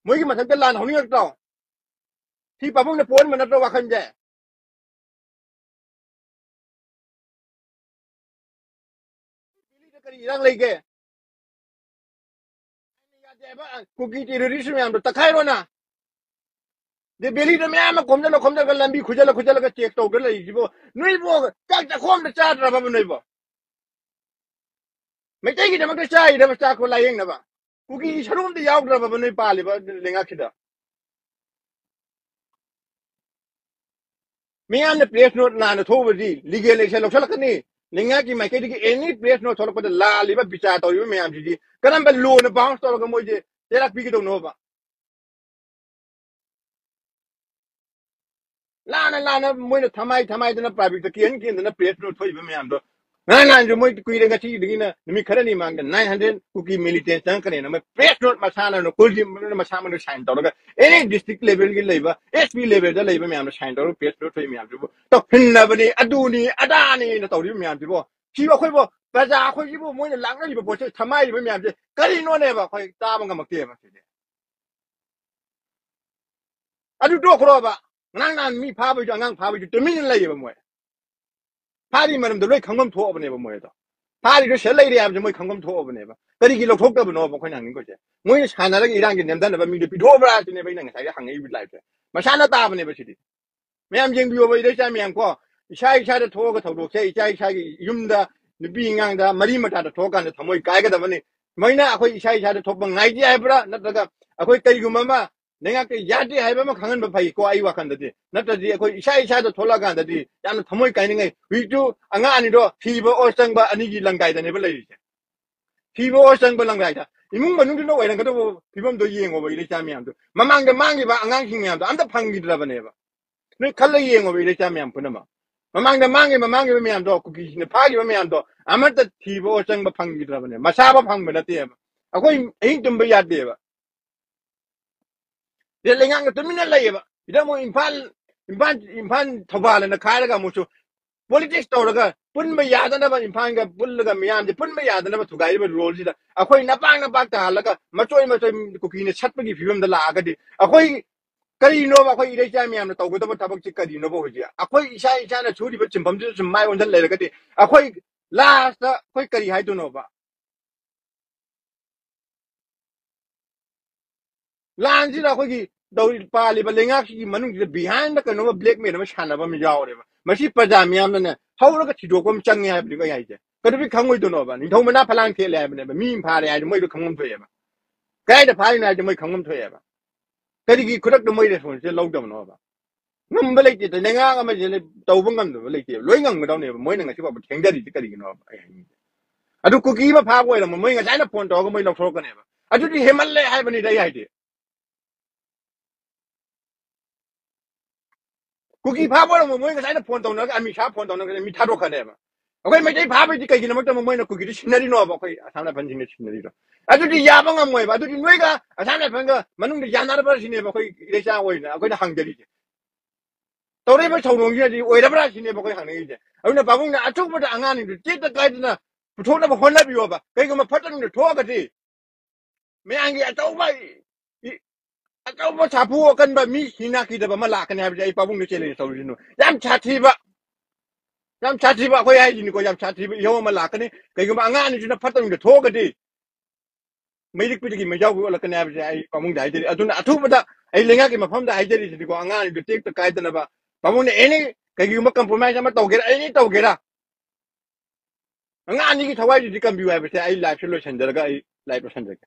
ꯃꯣꯏꯒꯤ ꯃꯊꯛꯇ ꯂꯥꯟ ꯍꯧꯅꯤꯡꯉꯛꯇ꯭ꯔꯣ? ꯁꯤ ꯄꯥꯕꯨꯡꯅ ꯄꯣꯛꯍꯟꯕ ꯅꯠꯇ꯭ꯔꯣ ꯋꯥꯈꯜꯁꯦ? ꯗꯦꯜꯂꯤꯗ ꯀꯔꯤ ꯏꯔꯥꯡ ꯂꯩꯒꯦ? ꯌꯥꯗꯦ ꯍꯥꯏꯕ ꯀꯨꯀꯤ terrorist ꯃꯌꯥꯝꯗꯣ ꯇꯛꯈꯥꯏꯔꯣꯅ꯫ ꯗꯦ ꯗꯦꯜꯂꯤꯗ ꯃꯌꯥꯝ ꯑꯃ ꯈꯣꯝꯖꯤꯜꯂ ꯈꯣꯝꯖꯤꯜꯂꯒ ꯂꯝꯕꯤ ꯈꯨꯖꯜꯂ ꯈꯨꯖꯜꯂꯒ check ꯇꯧꯗ ꯂꯩꯔꯤꯁꯤꯕꯣ? ꯅꯣꯏꯕꯨ ꯆꯥꯛ ꯆꯥꯛꯈꯣꯝꯗ ꯆꯥꯗ꯭ꯔꯕꯕ ꯅꯣꯏꯕꯣ? ꯃꯩꯇꯩꯒꯤꯗꯃꯛꯇ ꯆꯥꯏꯔꯕ ꯆꯥꯛ ꯈꯣ ꯂꯥꯏꯌꯦꯡꯅꯕ꯫ ꯀꯨꯀꯤ ꯁꯔꯨꯛ ꯑꯝꯇ ꯌꯥꯎꯗ꯭ꯔꯕ ꯅꯣꯏ ꯄꯥꯜꯂꯤꯕ ꯂꯩꯉꯥꯛꯁꯤꯗ꯫ ꯃꯤꯌꯥꯝꯅ press note ꯂꯥꯟꯅ ꯊꯣꯛꯎꯕꯗꯤ legal action ꯂꯧꯁꯜꯂꯛꯀꯅꯤ꯫ ꯂꯩꯉꯥꯛꯀꯤ ꯃꯥꯏꯀꯩꯗꯒꯤ any press note ꯊꯣꯛꯂꯛꯄꯗ ꯂꯥꯜꯂꯤꯕ ꯕꯤꯆꯥꯔ ꯇꯧꯔꯤꯕ ꯃꯌꯥꯝꯁꯤꯗꯤ ꯀꯔꯝꯕ ꯂꯣꯅ bounce ꯇꯧꯔꯒ ꯃꯣꯏꯁꯦ ꯆꯩꯔꯥꯛ ꯄꯤꯒꯗꯧꯅꯣꯕ? ꯂꯥꯟꯅ ꯂꯥꯟꯅ ꯃꯣꯏꯅ ꯊꯃꯥꯏ ꯊꯃꯥꯏꯗꯅ private ꯇ ꯀꯦꯟ ꯀꯦꯟꯗꯅ press note ꯊꯣꯛꯏꯕ ꯃꯌꯥꯝꯗꯣ, ꯉꯔꯥꯡ ꯅꯍꯥꯟꯁꯨ ꯃꯣꯏ ꯀꯨꯏꯔꯦ, ꯉꯁꯤꯗꯒꯤꯅ ꯅꯨꯃꯤꯠ ꯈꯔꯅꯤ ꯃꯃꯥꯡꯗ nine hundred ꯀꯨꯀꯤ militant ꯆꯪꯉꯛꯀꯅꯦꯅ ꯃꯣꯏ press note ꯃꯁꯥꯅ ꯀꯨꯜꯗꯤꯞ ꯃꯁꯥ ꯃꯅꯨꯡ sign ꯇꯧꯔꯒ any district level ꯒꯤ ꯂꯩꯕ, S P level ꯗ ꯂꯩꯕ ꯃꯌꯥꯝꯅ sign ꯇꯧꯔꯒ press note ꯊꯣꯛꯏ ꯃꯌꯥꯝꯁꯤꯕꯨ ꯇꯧꯁꯤꯟꯅꯕꯅꯤ, ꯑꯗꯨꯅꯤ ꯑꯗꯥꯅꯤꯅ ꯇꯧꯔꯤꯕ ꯃꯌꯥꯝꯁꯤꯕꯨ, ꯁꯤꯕꯨ ꯑꯩꯈꯣꯏꯕꯨ, ꯄ꯭ꯔꯖꯥ ꯑꯩꯈꯣꯏꯁꯤꯕꯨ ꯃꯣꯏꯅ ꯂꯥꯛꯅꯔꯤꯕ ꯄꯣꯠꯁꯦ, ꯊꯃꯥꯏꯔꯤꯕ ꯃꯌꯥꯝꯁꯦ ꯀꯔꯤꯅꯣꯅꯦꯕ ꯑꯩꯈꯣꯏ ꯇꯥꯕ ꯉꯝꯃꯛꯇꯦꯕ ꯁꯤꯗꯤ꯫ ꯑꯗꯨ ꯇꯣꯛꯈ꯭ꯔꯣꯕ꯫ ꯉꯔꯥꯡ ꯅꯍꯥꯟ ꯃꯤ ꯐꯥꯕꯩꯁꯨ, ꯑꯉꯥꯡ ꯐꯥꯕꯩꯁꯨ ꯇꯨꯃꯤꯟꯅ ꯂꯩꯌꯦꯕ ꯃꯣꯏ꯫ ꯐꯥꯔꯤ ꯃꯔꯝꯗꯣ ꯂꯣꯏ ꯈꯪꯐꯝ ꯊꯣꯛꯑꯕꯅꯦꯕ ꯃꯣꯏ ꯑꯗꯣ꯫ ꯐꯥꯔꯤꯗꯣ ꯁꯤꯗ ꯂꯩꯔꯦ ꯍꯥꯏꯕꯁꯦ ꯃꯣꯏ ꯈꯪꯐꯝ ꯊꯣꯛꯑꯕꯅꯦꯕ꯫ ꯀꯔꯤꯒꯤ ꯂꯧꯊꯣꯛꯇꯕꯅꯣꯕ ꯑꯩꯈꯣꯏꯅ ꯍꯪꯅꯤꯡꯉꯤꯁꯦ? ꯃꯣꯏꯅ ꯁꯥꯟꯅꯔꯒ ꯏꯔꯥꯡꯁꯦ ꯅꯦꯝꯊꯅꯕ ꯃꯤꯗꯣ ꯄꯤꯊꯣꯛꯑꯕ꯭ꯔꯥ ꯁꯤꯅꯦꯕ ꯑꯩꯅ ꯉꯁꯥꯏꯗ ꯍꯪꯉꯛꯏꯕ ꯂꯥꯏꯐꯁꯦ꯫ ꯃꯁꯥꯅ ꯇꯥꯕꯅꯦꯕ ꯁꯤꯗꯤ꯫ ꯃꯌꯥꯝ ꯌꯦꯡꯕꯤꯌꯣꯕ, ꯏꯔꯩꯆꯥ ꯃꯌꯥꯝ ꯀꯣ, ꯏꯁꯥ ꯏꯁꯥꯗ ꯊꯣꯛꯑꯒ ꯊꯧꯗꯣꯛꯁꯦ, ꯏꯁꯥ ꯏꯁꯥꯒꯤ ꯌꯨꯝꯗ, ꯅꯨꯄꯤ ꯑꯉꯥꯡꯗ, ꯃꯔꯤ ꯃꯇꯥꯗ ꯊꯣꯛꯑꯀꯥꯟꯗ ꯊꯃꯣꯏ ꯀꯥꯏꯒꯗꯕꯅꯤ꯫ ꯁꯨꯃꯥꯏꯅ ꯑꯩꯈꯣꯏ ꯏꯁꯥ ꯏꯁꯥꯗ ꯊꯣꯛꯄ ꯉꯥꯏꯗꯦ ꯍꯥꯏꯕ꯭ꯔꯥ, ꯅꯠꯇ꯭ꯔꯒ ꯑꯩꯈꯣꯏ ꯀꯔꯤꯒꯨꯝꯕ ꯑꯃ ꯂꯩꯉꯥꯛꯇ ꯌꯥꯗꯦ ꯍꯥꯏꯕ ꯑꯃ ꯈꯪꯍꯟꯕ ꯐꯩꯀꯣ, ꯑꯩ ꯋꯥꯈꯜꯗꯗꯤ꯫ ꯅꯠꯇ꯭ꯔꯗꯤ ꯑꯩꯈꯣꯏ ꯏꯁꯥ ꯏꯁꯥꯗ ꯊꯣꯛꯂꯛꯑꯀꯥꯟꯗꯗꯤ ꯌꯥꯝꯅ ꯊꯃꯣꯏ ꯀꯥꯏꯅꯤꯡꯉꯩ꯫ ꯍꯧꯖꯤꯛꯁꯨ ꯑꯉꯥꯡ ꯑꯅꯤꯗꯣ ꯊꯤꯕ ꯑꯣꯔ ꯆꯪꯕ ꯑꯅꯤꯒꯤ ꯂꯪꯗꯥꯏꯗꯅꯦꯕ ꯂꯩꯔꯤꯁꯦ꯫ ꯊꯤꯕ ꯑꯣꯔ ꯆꯪꯕ ꯂꯪꯗꯥꯏꯗ ꯏꯃꯨꯡ ꯃꯅꯨꯡꯗꯨꯅ ꯑꯣꯏꯔꯝꯒꯗꯕ ꯐꯤꯕꯝꯗꯣ ꯌꯦꯡꯉꯣꯕ, ꯏꯔꯩꯆꯥ ꯃꯌꯥꯝꯗꯣ꯫ ꯃꯃꯥꯡꯗ ꯃꯥꯡꯈꯤꯕ ꯑꯉꯥꯡꯁꯤꯡ ꯃꯌꯥꯝꯗꯣ ꯑꯝꯇ ꯐꯪꯈꯤꯗ꯭ꯔꯕꯅꯦꯕ꯫ ꯅꯣꯏ ꯈꯜꯂ ꯌꯦꯡꯉꯣꯕ, ꯏꯔꯩꯆꯥ ꯃꯌꯥꯝ ꯄꯨꯝꯅꯃꯛ꯫ ꯃꯃꯥꯡꯗ ꯃꯥꯡꯈꯤꯕ, ꯃꯃꯥꯡꯈꯤꯕ ꯃꯌꯥꯝꯗꯣ, ꯀꯨꯀꯤꯁꯤꯡꯅ ꯐꯥꯈꯤꯕ ꯃꯌꯥꯝꯗꯣ ꯑꯃꯠꯇ ꯊꯤꯕ ꯑꯣꯔ ꯆꯪꯕ ꯐꯪꯈꯤꯗ꯭ꯔꯕꯅꯦ꯫ ꯃꯁꯥꯕ ꯐꯪꯕ ꯅꯠꯇꯦꯕ꯫ ꯑꯩꯈꯣꯏ ꯑꯍꯤꯡ ꯇꯨꯝꯕ ꯌꯥꯗꯦꯕ꯫ ꯁꯤꯗ ꯂꯩꯉꯥꯛꯅ ꯇꯨꯃꯤꯟꯅ ꯂꯩꯌꯦꯕ꯫ ꯁꯤꯗ ꯑꯃꯨꯛ ꯏꯝꯐꯥꯜ, ꯏꯝꯐꯥꯜ, ꯏꯝꯐꯥꯜ ꯊꯧꯕꯥꯜ ꯑꯅ ꯈꯥꯏꯔꯒ ꯑꯃꯨꯛꯁꯨ politics ꯇꯧꯔꯒ ꯄꯨꯟꯕ ꯌꯥꯗꯅꯕ, ꯏꯝꯐꯥꯜꯒ ꯄꯨꯜꯂꯒ ꯃꯌꯥꯝꯁꯦ ꯄꯨꯟꯕ ꯌꯥꯗꯅꯕ ꯊꯨꯒꯥꯏꯔꯤꯕ ꯔꯣꯜꯁꯤꯗ ꯑꯩꯈꯣꯏ ꯅꯄꯥꯛ ꯅꯄꯥꯛ ꯇꯥꯍꯜꯂꯒ ꯃꯆꯣꯏ ꯃꯆꯣꯏ ꯀꯨꯀꯤꯅ ꯁꯠꯄꯒꯤ ꯐꯤꯕꯝꯗ ꯂꯥꯛꯑꯒꯗꯤ ꯑꯩꯈꯣꯏ ꯀꯔꯤꯅꯣꯕ? ꯑꯩꯈꯣꯏ ꯏꯔꯩꯆꯥ ꯃꯌꯥꯝꯅ ꯇꯧꯒꯗꯕ ꯊꯕꯛꯁꯤ ꯀꯔꯤꯅꯣꯕ? ꯍꯧꯖꯤꯛ ꯑꯩꯈꯣꯏ ꯏꯁꯥ ꯏꯁꯥꯅ ꯁꯨꯔꯤꯕ ꯁꯤꯟꯐꯝꯁꯤꯗ ꯁꯨꯝ ꯃꯥꯏ ꯑꯣꯟꯁꯤꯟ ꯂꯩꯔꯒꯗꯤ ꯑꯩꯈꯣꯏ last ꯑꯩꯈꯣꯏ ꯀꯔꯤ ꯍꯥꯏꯗꯣꯏꯅꯣꯕ? ꯂꯥꯟꯁꯤꯗ ꯑꯩꯈꯣꯏꯒꯤ ꯇꯧꯔꯤ, ꯄꯥꯜꯂꯤꯕ ꯂꯩꯉꯥꯛꯁꯤꯒꯤ ꯃꯅꯨꯡꯁꯤꯗ behind ꯗ ꯀꯩꯅꯣꯝꯃ blackmail ꯑꯃ ꯁꯥꯟꯅꯕ ꯑꯃ ꯌꯥꯎꯔꯦꯕ꯫ ꯃꯁꯤ ꯄ꯭ꯔꯖꯥ ꯃꯤꯌꯥꯝꯅꯅꯦ ꯍꯧꯔꯒ ꯊꯤꯗꯣꯛꯄ ꯑꯃ ꯆꯪꯉꯦ ꯍꯥꯏꯕꯅꯤꯀꯣ ꯑꯩ ꯍꯥꯏꯁꯦ꯫ ꯀꯩꯗꯧꯕꯩ ꯈꯪꯉꯣꯏꯗꯣꯏꯅꯣꯕ? ꯅꯤꯡꯊꯧ ꯃꯅꯥ ꯐꯂꯥꯡ ꯊꯦꯠꯂꯦ ꯍꯥꯏꯕꯅꯦꯕ, ꯃꯤ ꯑꯃ ꯐꯥꯔꯦ ꯍꯥꯏꯗꯤ ꯃꯣꯏꯗꯣ ꯈꯪꯐꯝ ꯊꯣꯛꯑꯦꯕ꯫ ꯀꯗꯥꯏꯗ ꯐꯥꯔꯤꯅꯣ ꯍꯥꯏꯗꯤ ꯃꯣꯏ ꯈꯪꯐꯝ ꯊꯣꯛꯑꯦꯕ꯫ ꯀꯔꯤꯒꯤ ꯈꯨꯗꯛꯇ ꯃꯣꯏ ꯔꯦꯁꯄꯣꯟꯁꯤꯕꯜ ꯂꯧꯗꯕꯅꯣꯕ? ꯉꯝꯕ ꯂꯩꯇꯦ꯫ ꯂꯩꯉꯥꯛ ꯑꯃꯁꯦ ꯇꯧꯕ ꯉꯝꯗꯕ ꯂꯩꯇꯦꯕ꯫ ꯂꯣꯏ ꯉꯝꯒꯗꯕꯅꯦꯕ꯫ ꯃꯣꯏꯅ ꯉꯁꯤ ꯐꯥꯎꯕ ꯊꯦꯡꯊꯔꯤꯁꯦ ꯀꯔꯤꯒꯤꯅꯣꯕ? ꯑꯩ ꯍꯥꯏꯅꯤꯡꯉꯤꯁꯦ꯫ ꯑꯗꯨ ꯀꯨꯀꯤ ꯑꯃ ꯐꯥꯕ ꯑꯣꯏꯔꯝꯃ ꯃꯣꯏ ꯉꯁꯥꯏꯅ ꯐꯣꯟ ꯇꯧꯔꯒ ꯃꯣꯏ ꯂꯧꯊꯣꯔꯛꯀꯅꯦꯕ꯫ ꯑꯗꯨꯗꯤ ꯍꯦꯟꯃꯜꯂꯦ ꯍꯥꯏꯕꯅꯤꯗ ꯑꯩ ꯍꯥꯏꯗꯤ꯫ ꯀꯨꯀꯤ ꯐꯥꯕ ꯑꯣꯏꯔꯝꯃ ꯃꯣꯏ ꯉꯁꯥꯏꯅ ꯐꯣꯟ ꯇꯧꯅꯔꯒ ꯑꯃꯤꯠ ꯁꯥꯍ ꯐꯣꯟ ꯇꯧꯅꯔꯒ ꯃꯤ ꯊꯥꯗꯣꯛꯈ꯭ꯔꯅꯦꯕ꯫ ꯑꯩꯈꯣꯏ ꯃꯩꯇꯩ ꯐꯥꯕꯩꯗꯤ ꯀꯩꯒꯤꯗꯃꯛꯇ ꯃꯣꯏꯅ ꯀꯨꯀꯤꯗꯨ ꯁꯤꯟꯅꯔꯤꯅꯣꯕ? ꯑꯩꯈꯣꯏ ꯑꯁꯥꯝ ꯔꯥꯏꯐꯜꯁꯤꯡꯅ ꯁꯤꯟꯅꯔꯤꯗꯣ꯫ ꯑꯗꯨꯗꯤ ꯌꯥꯕ ꯉꯝꯃꯣꯏꯕ꯫ ꯑꯗꯨꯗꯤ ꯅꯣꯏꯒ ꯑꯁꯥꯝ ꯔꯥꯏꯐꯜꯒ ꯃꯅꯨꯡꯗ ꯌꯥꯅꯔꯕ꯭ꯔꯥ ꯁꯤꯅꯦꯕ ꯑꯩꯈꯣꯏ ꯏꯔꯩꯆꯥ ꯑꯣꯏꯅ ꯑꯩꯈꯣꯏꯅ ꯍꯪꯖꯔꯤꯁꯦ꯫ ꯇꯧꯔꯛꯏꯕ ꯊꯧꯗꯣꯛꯁꯤꯅꯗꯤ ꯑꯣꯏꯔꯕ꯭ꯔꯥ ꯁꯤꯅꯦꯕ ꯑꯩꯈꯣꯏ ꯍꯪꯅꯤꯡꯉꯤꯁꯦ꯫ ꯑꯗꯨꯅ ꯄꯥꯕꯨꯡꯅ ꯑꯊꯨꯕꯗ ꯑꯉꯥꯡꯁꯤꯡꯗꯨ ꯇꯦꯛꯇ ꯀꯥꯏꯗꯅ ꯄꯨꯊꯣꯛꯅꯕ ꯍꯣꯠꯅꯕꯤꯌꯣꯕ꯫ ꯀꯩꯒꯨꯝꯕ ꯐꯠꯇ ꯅꯨꯡꯗ ꯊꯣꯛꯑꯒꯗꯤ ꯃꯌꯥꯝꯒꯤ ꯑꯆꯧꯕ ꯏ-, ꯑꯆꯧꯕ ꯁꯥꯐꯨ ꯑꯀꯟꯕ ꯃꯤ ꯁꯤꯅꯥꯈꯤꯗꯕ ꯑꯃ ꯂꯥꯛꯀꯅꯤ ꯍꯥꯏꯕꯁꯦ ꯑꯩ ꯄꯥꯕꯨꯡꯗ ꯆꯦꯂꯦꯟꯖ ꯇꯧꯔꯤꯁꯤꯅꯣ꯫ ꯌꯥꯝ ꯁꯥꯊꯤꯕ, ꯌꯥꯝ ꯁꯥꯊꯤꯕ ꯑꯩꯈꯣꯏ ꯍꯥꯏꯁꯤꯅꯤꯀꯣ, ꯌꯥꯝ ꯁꯥꯊꯤꯕ ꯏꯍꯧ ꯑꯃ ꯂꯥꯛꯀꯅꯤ꯫ ꯀꯩꯒꯨꯝꯕ ꯑꯉꯥꯡ ꯑꯅꯤꯁꯤꯅ ꯐꯠꯇ ꯅꯨꯡꯗ ꯊꯣꯛꯑꯒꯗꯤ ꯃꯩꯔꯤꯛꯄꯤꯗꯒꯤ ꯃꯩꯖꯥꯎꯕꯤ ꯑꯣꯜꯂꯛꯀꯅꯤ ꯍꯥꯏꯕꯁꯦ ꯑꯩ ꯄꯥꯕꯨꯡꯗ ꯍꯥꯏꯖꯔꯤ꯫ ꯑꯗꯨꯅ ꯑꯊꯨꯕꯗ ꯑꯩ ꯂꯩꯉꯥꯛꯀꯤ ꯃꯐꯝꯗ ꯍꯥꯏꯖꯔꯤꯁꯤꯗꯤꯀꯣ, ꯑꯉꯥꯡ ꯑꯅꯤꯗꯨ ꯇꯦꯛꯇ ꯀꯥꯏꯗꯅꯕ ꯄꯥꯕꯨꯡꯅ ꯑꯦꯅꯤ ꯀꯩꯒꯨꯝꯕ ꯀꯝꯄ꯭ꯔꯣꯃꯥꯏꯁ ꯑꯃ ꯇꯧꯒꯦꯔꯥ, ꯑꯦꯅꯤ ꯇꯧꯒꯦꯔꯥ, ꯑꯉꯥꯡ ꯑꯅꯤꯒꯤ ꯊꯋꯥꯏꯗꯨꯗꯤ ꯀꯟꯕꯤꯌꯨ ꯍꯥꯏꯕꯁꯦ ꯑꯩ ꯂꯥꯏꯐꯁꯦ ꯂꯣꯏꯁꯤꯟꯖꯔꯒ ꯑꯩ ꯂꯥꯏꯐ ꯂꯣꯏꯁꯤꯟꯖꯒꯦ꯫